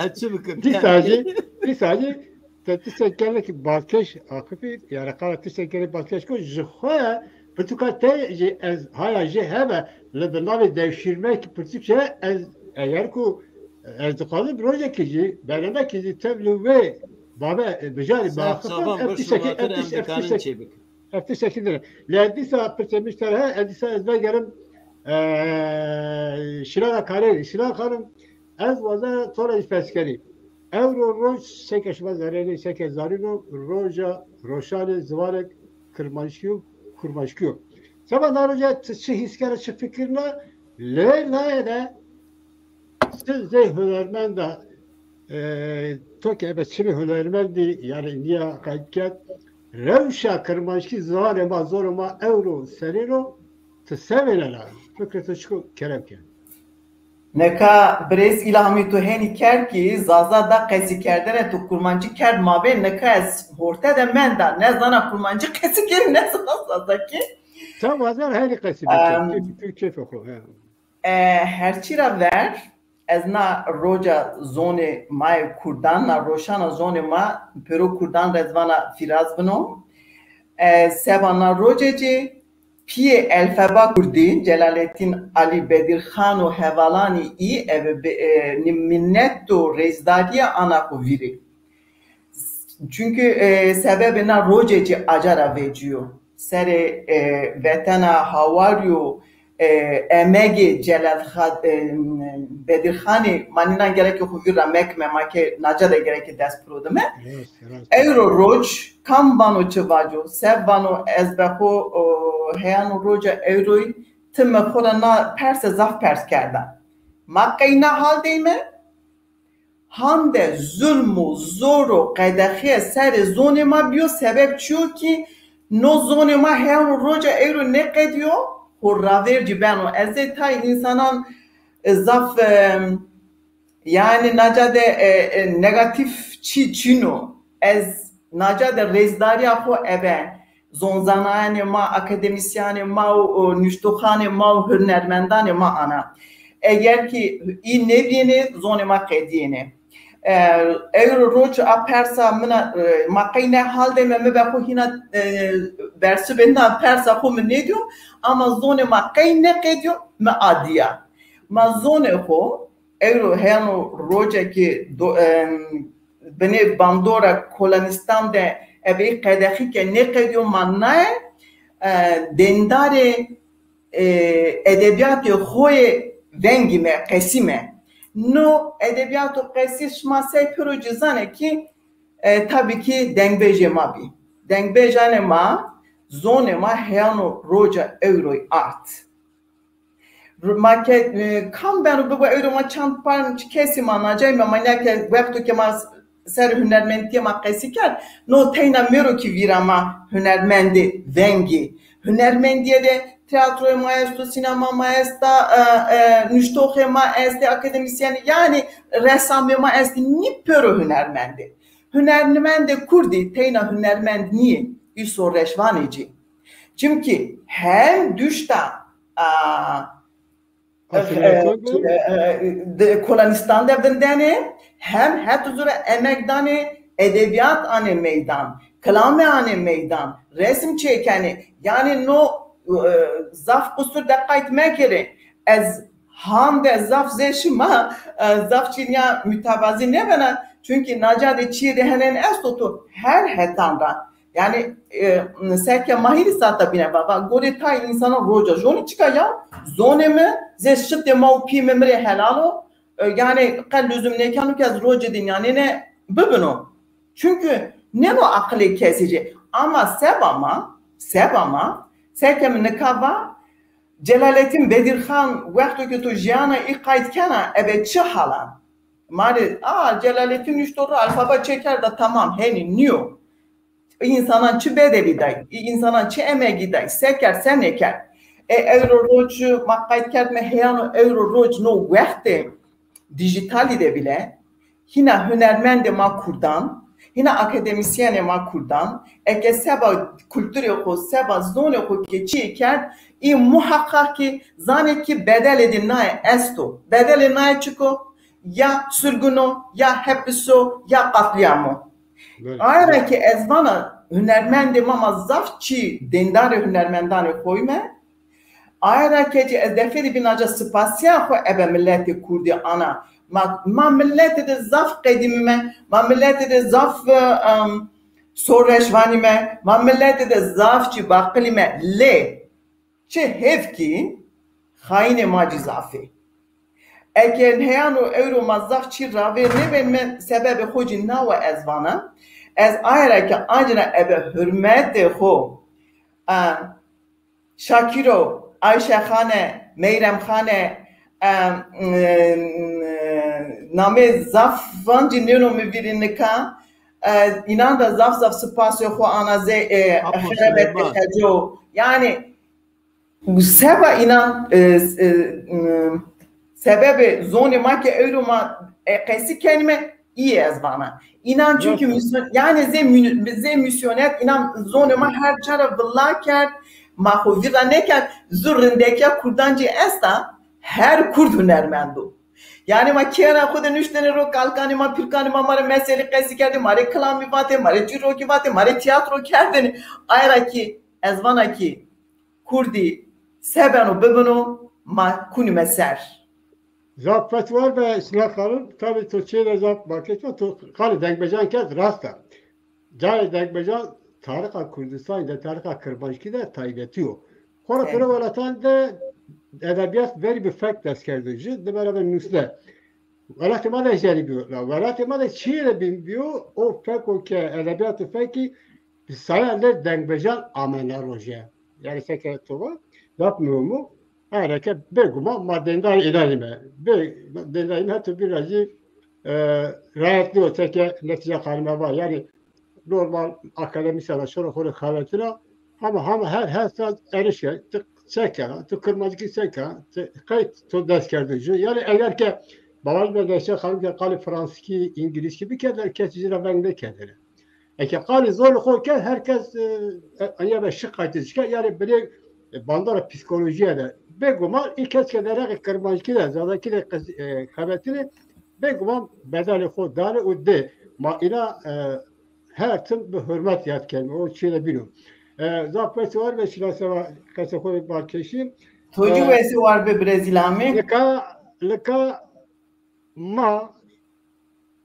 Ez çi bikim? Dîsa jî, dîsa jî te tiştek gelek balkêş axifî, yani qala tiştek gelek balkêş ku ji xwe pirtûka te jî ez haya jê hebe li bi navê Devşîrmek pirtûkçe ez eger ku ez dixwazim rojekî jî, berhemekî jî tev li wê babe, e, bijarî Ser biaxifim, çavan ev bir tiştekî, şumatir ev em tiş-, ev dikarin tiştek-, çê bikin. ev tiştekî din e. Lê dîsa pirsê min ji te re heye, ez dîsa ez vegerim, e, Şilana Karêrî. Şilan Xanim, ez waze to re jî feskerî. Ewro roj seke şima zerê nê, seke zarîno, roja roşanê ziwanek kirmanckî û kurmanckî yo. Seba na roja tu çi hîs kere, çi fikirna, lê nayê de tu zey hunermenda, e, to ke ebe çimê hunermendî, yani niya qeydket, rewşa kirmanckî ziwanê ma, zonê ma ewro serêno, tu sevêne la. Fikrê to çiko kerem ke. Neka birêz Îlhamî tu hênî kerd kî Zaza da qesîkerdene tu kurmancî kerd ma bê, neka ez horte de menda, ne zana kurmancî qesî kir, ne zana Zazakî. Tam wazar hênî qesî bike, Em, kêf, kêf, kêfê xwe, he. E, herçî ra ver, ez na roca zonê ma yê kurdan, na roşana zonê ma, pêro kurdan re ez vana fîraz bino. E, seba na rocê cî, piyê elfeba kurdî, Celalettîn Alî Bedirxan û hevalanî î, ev bi, e, ni minnet û rêzdariya ana xwe vîrê. Çunkî, e, sebebê na rocê cî acara vecîyo. Serê, e, vetena hawarî û, e, emegê Celal Xa-, e, Bedirxanê, ma nînan gerekê xwe vîr ra mekime, ma ke naca de gerekê dest piro dime. Rast, rast. Ewro roc, kam vano çi vaco, se vano ez be xwe, o, heyano roca ewroyî, ti me xwe ra na perse zaf pers kerda. Ma qey na hal deyme? Hande zulm û zor û qedexiye serê zonê ma biyo, sebeb çiyo kî no zonê ma heyan û roca ewro nêqediyo, xwe ravêr cî beno. Ez ê tay însanan, e, zaf, e, yani naca de, e, e, negatîf çî çîno. Ez naca de rêzdariya xwe ebe zonzanayanê ma, akademîsyanê ma û, û nuştoxanê ma û hunermendanê ma ana. Eger kî î nebînê, zonê ma qediyêne. E, ewro roc a persa min a, e, ma qey ne hal de me, me be xwe hîna, e, bersivê na persa xwe min nêdiyo, ama zonê ma qey neqediyo, me adiya. Ma zonê xwe, ewro heno rocekê do-, em, binê bandora kolonistan de evê qedexî ke nêqediyo ma nayê, e, dendarê, e, edebiyatê xo yê vengî me, qesî me. No edebiyat û qesî şima sey piro cizane kî, e, tabii ki dengbêjê ma bî. Dengbêjanê ma, zonê ma heyano roca ewroy art. Ma ke, e, kam beno bibo ewro ma çand panc kesî ma nacay me, ma neke wexto ke ma s-, ser hunermendiyê ma qesî kerd, no teyna mêro kî vîra ma hunermendê vengî. Hunermendiyê de tiyatroyê ma esto, sînema ma esta, e, e, nuştoxê ma estê, akademîsyenê, yanî resamê ma estê, nî pêro hunermendê. Hunermendê kurdî teyna hunermend nîyê, îso reşvanê cî. Çimkî hem duşta, a, Asîmîlasyon e, e, e, de, kolonistan de vindenê, hem het zûre emek danê, edebiyat anê meydan. Kilame anê meydan, resim çêkenê. Yani no, e, zaf qusur de qayt mekirê. Ez han de zaf zê şima, e, zaf çînya mütevazî nebena. Çünkü naca de çî de henen esto tu her hetan ra. Yani, e, seke mahîrî sata bine baba. Gorê tay insana roca. Joni çika ya? Zonê mi, zê şitê ma û pî mi mirê helal o. E, yani qe lüzum nêkeno ke ez rocê dinyanê ne bibino. Çünkü neno aqilê kesî jî. Ama seba ma, seba ma, seke min nika va, Celaleddin Bedirxan wexto ke tu jiyana î qayt kena, ebe çi halan? Mali, a, Celaleddin işte orada alfabe çeker de tamam, heni niyo. Însanan çi bedelî day, însanan çi emegî day, se kerd, se nekerd. E, ewro roc ma qayt kerd me heyano ewro roc no wextê dijitalî de bile hîna hunermendê ma kurdan, hîna akademîsyenê ma kurdan, eke seba kulturê xwe, seba zonê xwe keçiyê kerd, î muheqeq kî zanê kî bedelê de nayê esto. Bedelê nayê çiko? Ya sirgûn o, ya hepis o, ya qetlîam o. Belê. Ayra ki ez vana hunermendê ma, ma zaf çî dêndarê hunermendanê xwe me. Ayra keçî ez defê de bînaca spasiya xwe ebe miletê kurdî ana. Ma, ma miletê de zaf qedîmî me, ma miletê de zaf, e, em, sorreşvanî me, ma miletê de zaf çî baqilî me. Lê çi hêv kî xayînê ma cî zaf ê. Eke heyano ewro ma zaf çî ravê nêbên me, sebebê xwe jî nawe ez vana. Ez ayra ke acina ebe hurmetê xwe, e, Şakiro, Ayşe Xane, Meyrem Xane, e, e, namê zafan jî nêno min vîrî nika. E, înan de zaf zaf spasê xwe ana zê, e, Apo xerebetê Silêman. Xeco. Yani, seba înan, e, e, e, sebebê zonê ma ke ewro ma, e, qesî kenîme, î ez vana. Înan çünkü Yok. misyon-, yani zê mü-, zê misyonet, înan zonê ma her çara villa kerd, ma xwe vîra nekerd, zû rindekiya kurdan jî esta, her kurd hunermend o. Yani ma kêra xwe de nuştene ro kalkanê ma, pirkanê ma, ma re meselî qesî kerdê, ma re kilamî vatê, ma re çîrokî vatê, ma re tiyatro kerdêne. Ayra kî, ez vana kî, Kurdî se beno bibino, ma kunîme ser. Zaf pes war be Sinan Xanım, tabii tu çêre zaf bakêt, tu xalê dengbejan kerd, rast e. Carê dengbejan tarixa Kurdistan de, tarixa Kirmanckî de taybetî yo. Xora Evet. pira welatan de edebiyat verî bi fek dest kerdo jî, di beraber nusne. Welatê ma de jî biyo. La welatê ma de çî de bin biyo, o feko ke edebiyat û fekî bi saya lê dengbejan amena roje. Yani seke tova, zaf muhim o. Hereke bêguman ma dêndarê înan îme. Bê, dêndarê îme heto bîra jî, e, rahat nîyo seke Netîce Xanime va. Yani normal akademîsyen şoro xo rê xeletîna, hema, hema her, her saet erişe, tu çekena, tu kirmanckî çekena, tu qey tu dest kerdin jî. Yani eger ke bavaj be Netîce Xanime ke qalê franskî, îngilîzkî bikerdine, kesî jî re veng nêkerdine. Eke qalê zonê xo ke her kes, e, e, aya be şikayetî dike, yani binê, e, bandora psîkolojîye de. Bêguman î kes ke dereqê kirmanckî de, zazakî de qes-, e, xebetîne, bêguman bedelê xo dane û dê. Ma îna, e, her tim bi hurmet yad kerime. O çêre bîno. E, zaf pes war ve şinaseva qese xo barkeşî. Tocî E, wesê war be Brezîlamê. Lika, lika ma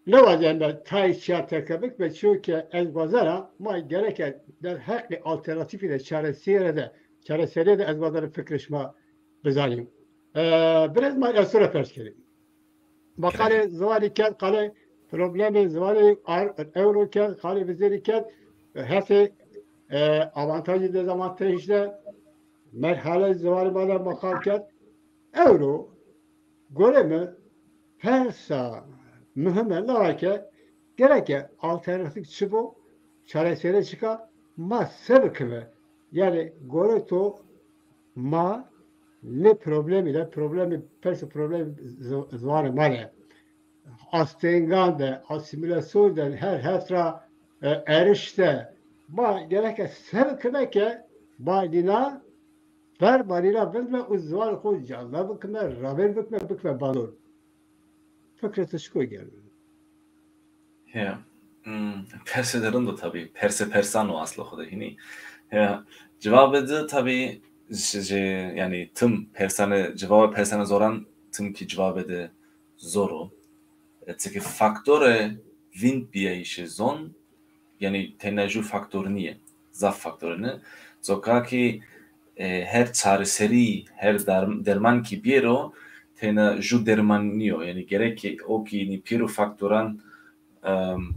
newazên be tayê çiya terke bik be, çiyo ke ez wazera, ma gereke derheqê alternatîfî de çareserê de, çareserê de ez wazera fikrê şima bizanîm. E, birêz ma ez to re pers kerî. Ma qalê ziwanî kerd, qalê problemê ziwanî ar-, ewro kerd, qalê vizêrî kerd, hesê, e, avantajî dezavantajî de merhale ziwanî ma de ma qal kerd. Ewro, gorê mi, persa muhim e, lawake, gereke alternatîf çi bo, çareserê çika, ma se bikime? Yani gorê to ma ne problemî de, problemî, pers û problemî zi-, ziwanê ma de. Astêngan de, asîmîlasyon de, her heft ra, e, eriş de, ma gereke se bikime ke ma nîna, ber ma nîna bidime û ziwanê xo canlı bikime, ravêr bikime, bikime balon. Fikrê to çiko gel? He. Hmm, persê de rind o tabî. Perse persan o asla xwe de hînî. Ya, cevabê de tabî ji, ji, yanî tim persane, cevabê persane zoran tim ki cevabê de zor o. E, çike faktore vînd biyayîşê zon, yanî tena jû faktor niye. Zaf faktor ne. Zoka ki, e, her çareserî, her der-, derman ki biyero, tena jû derman niyo. Yanî gerek ki o ki nî pêro faktoran, em,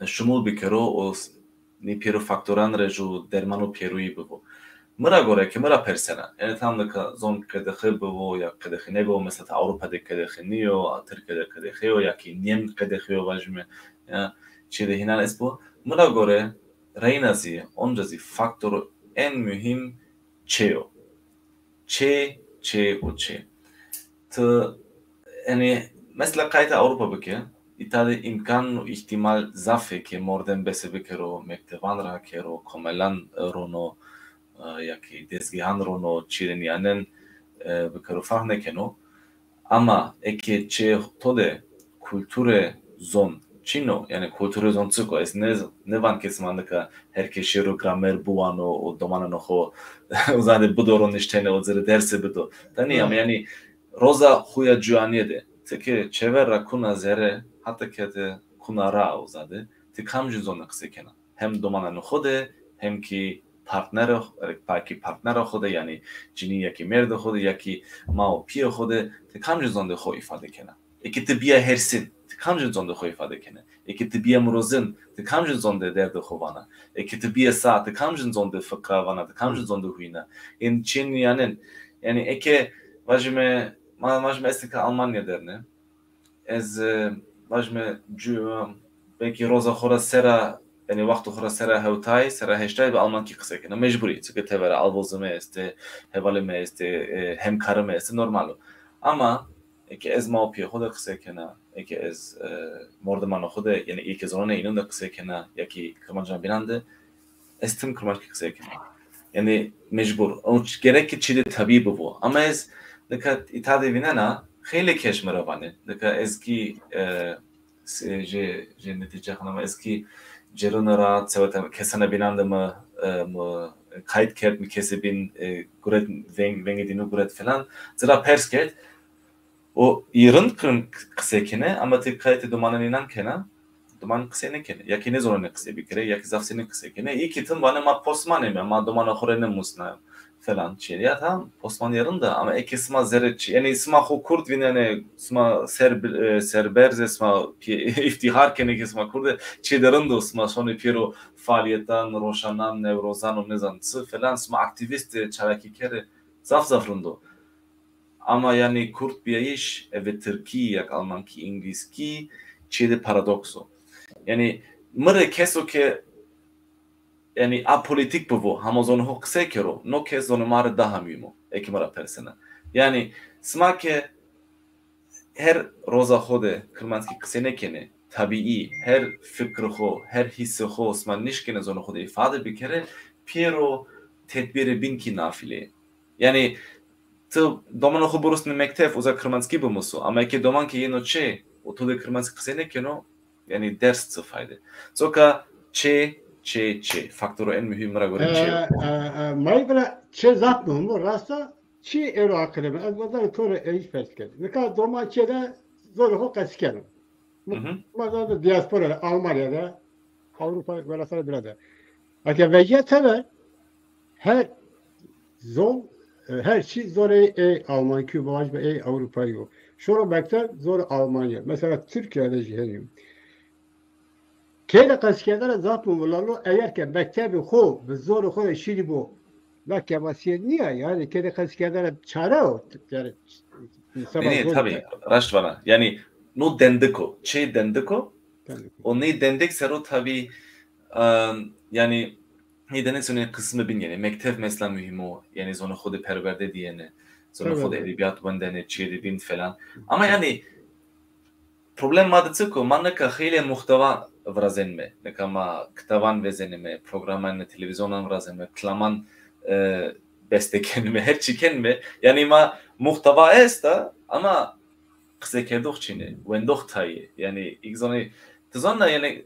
şimûl bikero û s-, nî pêro faktoran re jû derman û pêroyî bibo. Mira gore ki mira persena. Yanî tam dika zon qedexe bibo ya qedexe nebibo. Mesela Ewropa de qedexe niyo, Tirkiye de qedexe yo, ya ki niyên qedexe yo vajime. Ya çi de hînan es bo. Mira gore reyna zî, onca zî faktor en muhîm çê yo. Çê, çê û çê. Tu, yanî, mesela qayta Ewropa bike, îta de îmkan û îhtîmal zaf e ke mordem bese bikero, mektevan rakero, komelan, e, rono, e, ya ki dezgehan rono, çîriniyanen, e, bikero, farq nekeno. Ama eke çê to de kulture zon çîno, yanî kulture zon çiko, ez ne, ne van ke sima nika her kes şêro gramer biwano û domanano xo uzade bido roniştene û zere derse bido. Tenê ama yanî roza xuya ciwaniyê de, ti ke çever ra kuna zere, hata ke te kuna ra uzade, ti kam jû zon de qise kena? Hem domananê xo de, hem ki partnera, pa ki partnera xo de, yanî cinî ya ki mêrde xo de, ya ki ma û piyê xo de, ti kam jû zon de xo îfade kena? Eke ti biya hersin, ti kam jû zon de xo îfade kena? Eke ti biya mirozin, ti kam jû zon de derdê xo vana? Eke ti biya sa, ti kam jû zon de fikra vana, ti kam jû zon de huyna? Ên çên yanin, yanî eke vajime, ma, vajime ez nika Almanya derne. Ez, e, vajime cu-, belkî roza xo ra sera, yanî wexto xo ra sera hewtayê, sera heştayê bi almankî qise kena. Mecbûrî, çike tevera alvozê me este, hevalê me este, e, hemkarê me este, normal o. Ama eke ez ma û piyê xo de qise kena, eke ez, e, mordemana xo de, yanî eke zonanê înan de qise kena, ya ki kirmancan bînan de, ez tim kirmanckî qisey kim. Yanî mecbûr. Ew ç-, gerek ki çî de tebî bibo. Ama ez nika îta de vînena, xeylê keş mi re vanê. Nika ez kî, e, s-, jê, jê netîce xanima, ez kî cerûna ra, seweta kesana bînan de mi, e, mi qayt kerd, mi kesê bîn, e, guret, veng-, vengê dînû guret filan. Zira pers kerd. Û î rind kirin qisê kine, ama ti kayê ti domananê nan kena, doman qisê nekene. Ya ki nêzonane qisê bikire, ya ki zaf sêne qisê kine. Î ki tim vane ma posmanê me, ma domana xo re nemusna falan çê. Ya tam posmanê rind e, ama eke sima zere çi, yanî sima xo kurd vînene, sima ser, e, serberz e, sima pê-, îftîhar kene ki sima kurd e, çê de rind o, sima şonê pêro faaliyetan, roşanan, newrozan û nizan çi falan, sima aktivîst e, çalakîker e, zaf zaf rind o. Ama yanî kurdbiyayîş, eve tirkî, yak almankî, îngilîzkî, çê de paradoks o. Yanî mi re keso ke, yanî apolitîk bivo, hema zonê xo qisey kero, no kes zonê ma re daha muhîm o, eke mi re persena. Yanî sima ke her roza xo de kirmanckî qisey nekene, tabîî, her fikr xo, her hîsê xo sima nişkene zonê xo de îfade bikere, pêro tedbîrê bîn kî nafîlê. Yanî, tu domanê xo birusne mektev, uza kirmanckî bimuso. Ama eke domankê yeno çê û tu de kirmanckî qisey nekeno, yanî ders çi fayde? Zoka çê, çê, çê. Faktoro en muhîm mi ra gore çê. E, e, e, mayî bira çê zaf muhîm o, rast e. Çi êro aqilê min? Ez wezarê to re êyî pers kerd. Nika doman çê de zorê xo qesî keno. Hı hı. Ma zaten diaspora de, Almanya de, Avrupa welatana bira de. Eke veciya teve, her zon, e, her çi zorê ê Almankî yo, bavajîme ê Ewropayî yo. Şoro mektev zorê Almanya. Mesela Tirkiye de jî henî. Kê de qesikerdene zaf muhîm o, lalo eger ke mektebê xo bi zorê xo de şîrî bo, la kemasiye niye, yanî kê de qesikerdene çare o, yanî seba Nê, nê, zor tabî, be. Raşt vana. Yanî, no dendik o, çê dendik o, Dendik o. O nê dendik sero tabî, em, yanî, nê dendik sero nê qismê bîn, yanî, mektev mesela muhîm o, yanî, zonê xo de perwerde diyene, zonê xo de Tabii. Edebiyat wendene, çê de bîn falan. Ama yanî, problem ma de çi ku, ma nika xeylê muhteva virazenime, nika ma kitaban vezenime, programan televîzyonan virazenime, kilaman, e, beste kenime, her çi kenime. Yanî ma muhteva esta, ama qisekerdox çîne, wendox tayê. Yanî, îk zanî, tu zanî, yanî,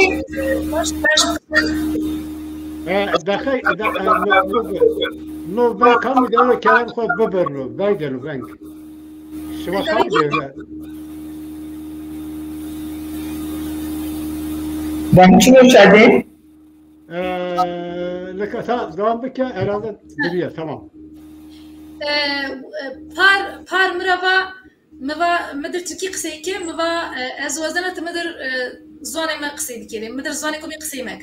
He, dexey, de, e, no, no, no, veng kamî de kerem xwe bibir no, veng de no, veng. Şima kamî de. Veng çi çadê? E, leke ta devam bike, herhalde diriye, tamam. E, e, par, par mirava Mi va, mi dir tirkî qisey ke, mi va, e, ez wezena tu mi dir, e, ziwanê me qisey bikerê. Mi dir ziwanê komî qisey mek.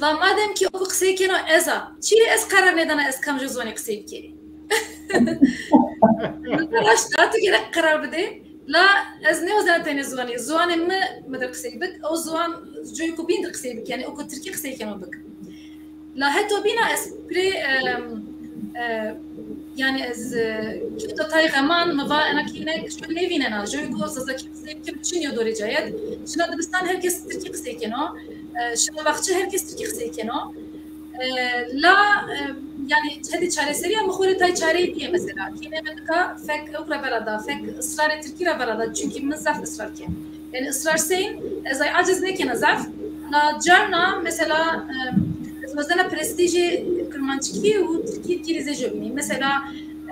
Va madem ki oku qisey keno ez a, çîrê ez qerar nedana ez kam ji ziwanê qisey bikerê. Mi va raşt da tu gerek qerar bidê. La ez newezena tenê ziwanê. Ziwanê mi, mi dir qisey bik. O ziwan coyê ku bîn dir qisey bik. Yani oku tirkî qisey keno bik. La heto bîna ez pirê, em, e, yani ez, e, kewta tay xeman, mi va ena kînek ji nêvînena, ji ku zazakî qisey kim çin yo dorê cayet. Şina dibistan her kes tirkî qisey keno. E, şina baxçe her kes tirkî qisey keno. E, la, e, yani hedî çareseriya mi xwe rê tay çareyê diye mesela. Kîne min nika fek ew revera da, fek israrê tirkî revera da. Çünkü min zaf israr kir. Yani israr seyîn, ez ay aciz nekena zaf. La carna mesela, em, ez wezena prestîjê kirmanckî û tirkî kîrî zê jobînî. Mesela,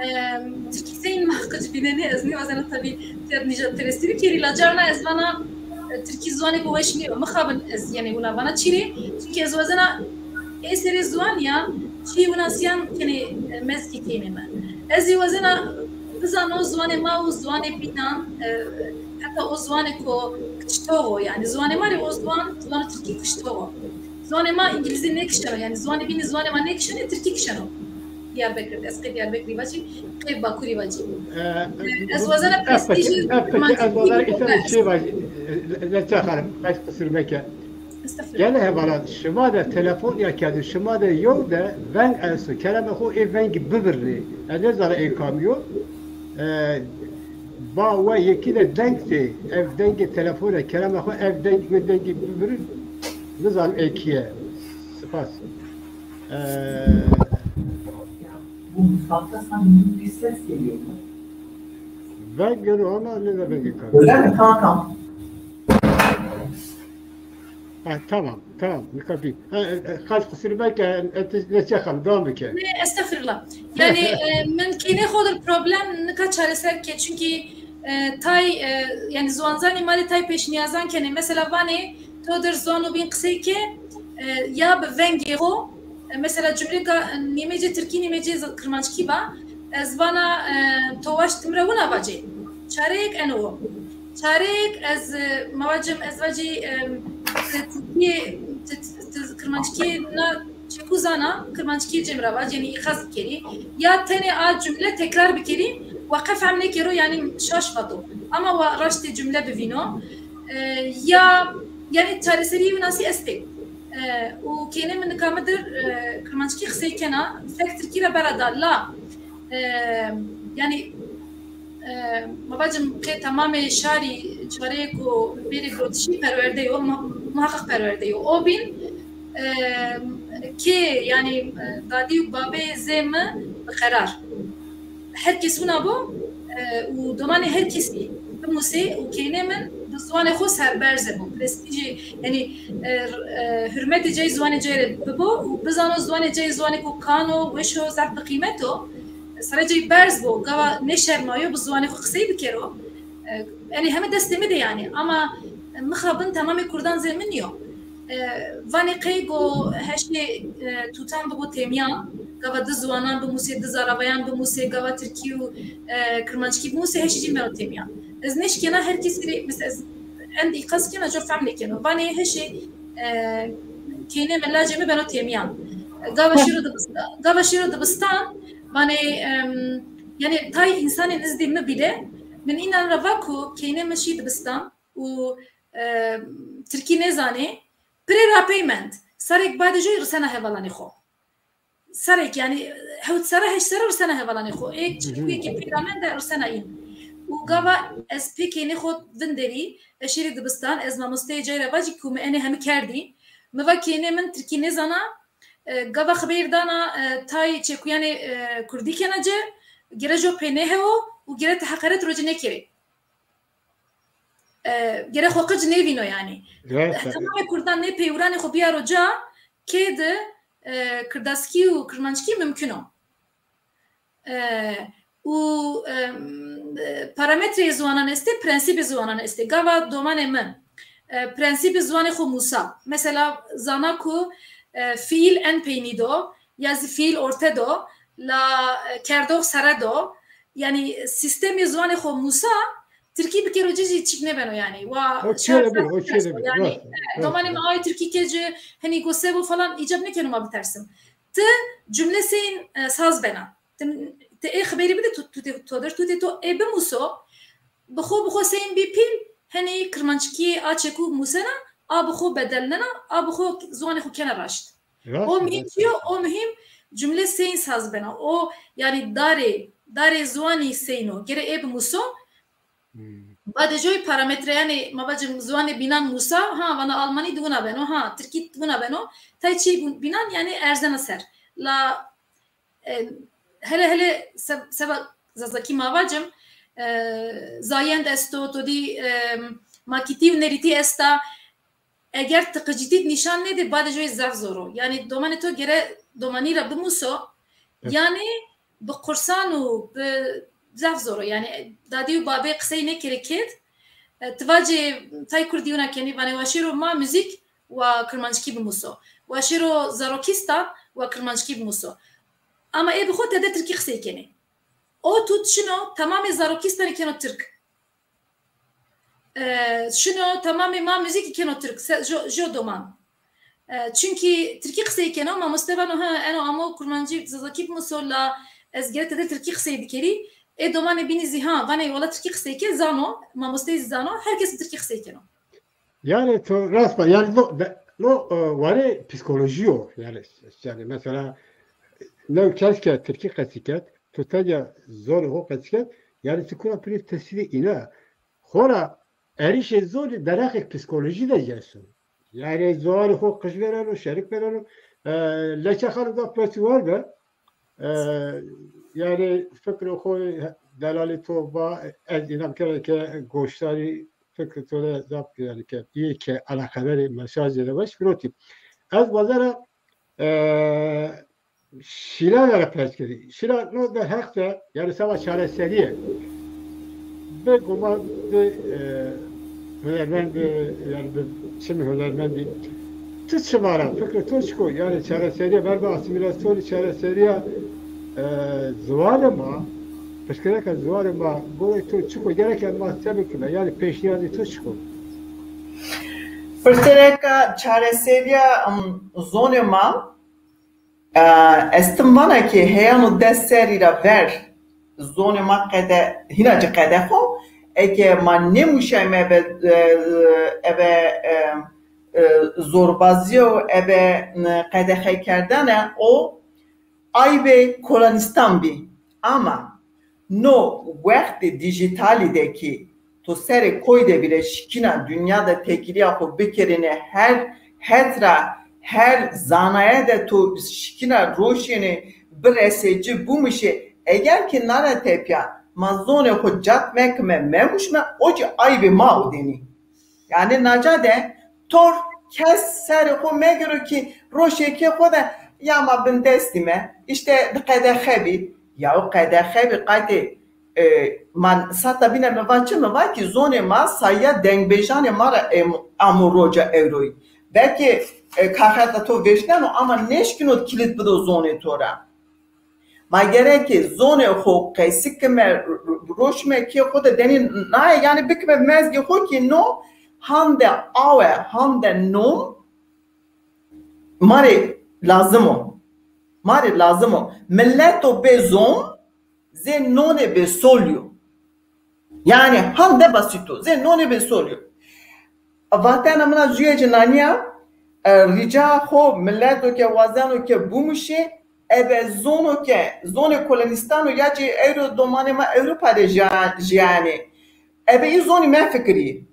em, tirkî seyîn ma qic bînenê, ez nêwezena tabî têr nîja prestî bikerî. La carna ez vana, e, tirkî ziwanê ku weş nîyo. Mixabin ez yenê wina vana çîrê. Çünkü ez wezena ê serê ziwan ya çî winasiyan kenê, e, mezgî kênê me. Ez ê wezena bizano ziwanê ma û ziwanê bînan, e, heta o ziwanê ku kiştoxo, yani ziwanê ma rê o ziwan, ziwanê tirkî kiştoxo. Ziwanê ma îngilîzî nêkişeno, yani ziwanê bînî ziwanê ma nêkişenê, tirkî kişeno. Diyarbekir, ez qê Diyarbekirî vacî, qê Bakurî vacî. E, ez wazana prestîjî, ez wazana îsana çê vacî, e, Leyla Xanim, qeş qisir meke. Estağfurullah. Gele hevala, şima de telefon ya kerdin, şima de yew de veng esto, kerema xo ê vengî bibirnê. Ez nêzana ê kamî yo. E, ba we yekî de deng tê, ev dengê telefon e, kerema xo ev deng, wê dengî bibirin. Nizanim ê kî ye. Spas. E, Bu mutfakta sanki bir ses geliyor. Veng geliyor ama ne de vengê kamî. Öyle mi kankam? Ha, tamam, tamam. Nika bî. Ha, e, e, xas qusur beke, e, e, ne çe xal, devam bike. Ne, estağfirullah. Yani e, min kênê xwe dir problem nika çareser ke, çünkü e, tay e, yani ziwanzanî malê tay pêşniyazan kenê. Mesela vanê to dir ziwan û bîn qisey ke e, ya bi vengê xwe e, mesela cumleka nîmêcê tirkî nîmêcê kirmanckî ba, ez vana e, to waş timre wina vacê. Çareyek eno. Çareyek ez e, mawacim ez vacî e, Tirkiyê kirmanckiyê na çekû zana kirmanckiyê cem re vac, yani îxaz bikerî ya tenê a cumle tekrar bikerî, we qe fehm nêkero, yani şaş vato. Ama we raştê cumle bivîno. E, ya yani çareseriyê winasî estê. E, û kênê min nika min dir e, kirmanckî qisey kena, fek tirkî re bera da la e, yani e, mabacim qê temamê şarî çareyê ku bêrê girotişî perwerde yo, muhaqqeq perwerde yo. O bîn e, kê yani e, dadî û babê zê min bi qerar. Her kes wina bo e, û domanê her kesî bimusê û kênê min bi ziwanê xwe serberze bo. Prestîjê yani e, e, hurmetê cayê ziwanê cayê re bibo û bizano ziwanê cayê ziwanê ku kano, weşo, zaf bi qîmeto. Serecê berz bo, gava nêşermayo bi ziwanê xwe qisey bikero. E, Enê heme destê min de yani. Ama mixabin temamê kurdan zê min yo. E, Vanê qey go heşê e, tutan bibo têmiyan, gava di ziwanan bimusê, di zaravayan bimusê, gava tirkî û e, kirmanckî bimusê, heşê jî beno têmiyan. Ez neşkena her kesî rê, mesela ez end îqaz kena, jor fehm nêkeno. Vanê heşê e, kênê min lacê min beno têmiyan. Gava şîro dibistan, gava şîro dibistan, vanê em, yani tay insanên nizdî min bîle, min înan re va ku kênê min şî dibistan û e, tirkî nêzanê, pirê rapey mend. Serek badê joy risena hevalanê xwe. Serek yani hewt sere heşt sere risena hevalanê xwe. Êk çekuyekê pêra mend e risena în. Û gava ez pê kênê xwe vinderî, ez şêrî dibistan, ez mamosteyê cayê re vacî ku min enê hemî kerdî. Min va kênê min tirkî nêzana, e, gava xibêr dana e, tay çekuyanê e, kurdî kena ce, gere jo pê nêhewo û gere te heqeret rocê nêkerê. E, gere xwe qic nêvîno yani. Temamê kurdan nê peywranê xwe biyaro ca, kê di e, kirdaskî û kirmanckî mimkin o. E, û e, parametreyê ziwanan estê, prensîbê ziwanan estê. Gava domanê min e, prensîbê ziwanê xwe musa. Mesela zana ku e, fiil en peynî do, ya zî fiil orte do, la e, kerdox sere do. Yani sîstemê ziwanê xwe musa, tirkî bikero cî jî çîk nebeno yani. Wa O çêre bir, o çêre bir. Yani e, domanê me awê tirkî ke ci henî go sebo falan îcab nekeno ma bitersim. Ti cumle seyên e, saz bena. Ti ê xibêrî bide tu tê to dir, tu tê to ê bimuso, bi xwe bi xwe seyên bî pîl, henî kirmanckiyê a çekû musena, a bi xwe bedelnena, a bi xwe ziwanê xwe kene raşt. O muhîm çi yo? O muhîm cumle seyên saz bena. O yani darê, darê ziwanî seyno. Gere ê bimuso, Badê joy parametreyanê, ma bacim, ziwanê bînan musa, ha, vana almanî di wina beno, ha, tirkî di wina beno, tay çî bînan yani erzena ser. La e, hele hele seba zazakî ma vacim, e, zayend esto, to dî e, makîtî û nerîtî esta, eger ti qicîtî nîşan nêdê, badê joy zaf zor o. Yani domanê to gere domanî re bimuso, yani bi qursan û bi zaf zor o. Yani dadî û babê qisey nêkirê kêt. E, Ti vacê tay kurdî wina kenî, vanê wa şêro ma muzîk wa kirmanckî bimuso. Wa şêro zarokîstan wa kirmanckî bimuso. Ama ê bi xwe tede tirkî qisey kenê. O tut şino temamê zarokîstanê keno tirk. E, şino temamê ma muzîkî keno tirk, se, jo, jo doman. E, çunkî tirkî qisey keno, mamoste vano, ha, eno amo kurmancî zazakî bimuso la ez gere tede tirkî qisey bikerî. Ê domanê bînî zî ha, vanê wala tirkî qisey ke, zano, mamosteyê zî zano, her kes bi tirkî qisey keno. Yani to rast ba, yani no, no e, warê psikolojî yo, yani, yani mesela new kes ke tirkî qesî ket, tu tenya zonê xo qesî ket, yani tu kura pirî tesîrê îna. Xora erişê zonê derexek psikolojî de yeso. Yani ziwanê xo qij vereno, şerik vereno. E, Leçe Xanım da pirsî war be. E, yani fikrê xo delalê to va, ez îna bikere ke goştarî fikr tole zaf yani ke iyi ke alakadarê mesajê de weş firotî. Ez bazara e, Şîlan re pers kirî. Şîlan no de heq de yani sava çareserî ye. Bi guma bi e, hunermend yani bi çim hunermendî. Tu çima ra fikir tu çiko yani çareseriye ber bi asimilasyonî çareseriya e, ziwanê ma, pirsgirêka ziwanê ma gorê tu çiko gerek yani ma se bikime yani pêşniyazî tu çiko. Pirsgirêka çareseriya zonê ma, e, ez tim vana ki heyano des serî ra ver zonê ma qede hîna ci qedexo, eke ma nemûşayme eve e, eve e, e, zorbaziya û eve e, qedexekerdene o aybê kolonîstan bî. Ama no wextê dîjîtalî de kî tu serê koy de bîle şikîna dinya de têkiliya xwe bikirîne, her het ra her zanaye de tu şikîna roşînê biresê ci bimûşê. Eger kî nare tepya ma zonê xwe cat mekime, memûşme, o cî aybê ma û denî. Yani naca de tor kes serê xwe megiro ki roşekê xwe de ya ma bindestî me, işte di qedexe bî. Ya o qedexe bî qaytê e, man sata bîne mi va çi mi va ki zonê ma sayiya dengbêjanê ma re em, amo roca ewroyî. Belkî e, kaxeta to vêşneno ama neşkino kilit bido zonê to re. Ma gereke zonê xo qesikime, roşme kê xo de denî naye, yani bikime mezgê xo ki no hande awe, hande nom ma rê lazim o. Ma rê lazim o. Mileto bê zon zê nonê bê sol yo. Yani hande basîto, zê nonê bê sol yo. Vatena mina jûye ci naniya, e, rica xo mileto ke wazeno ke bimûşê, ebe zono ke, zonê kolonîstano ya cî ewro domanê ma Ewropa de jiya-, jiyanê. Ebe î zonî mefikirî.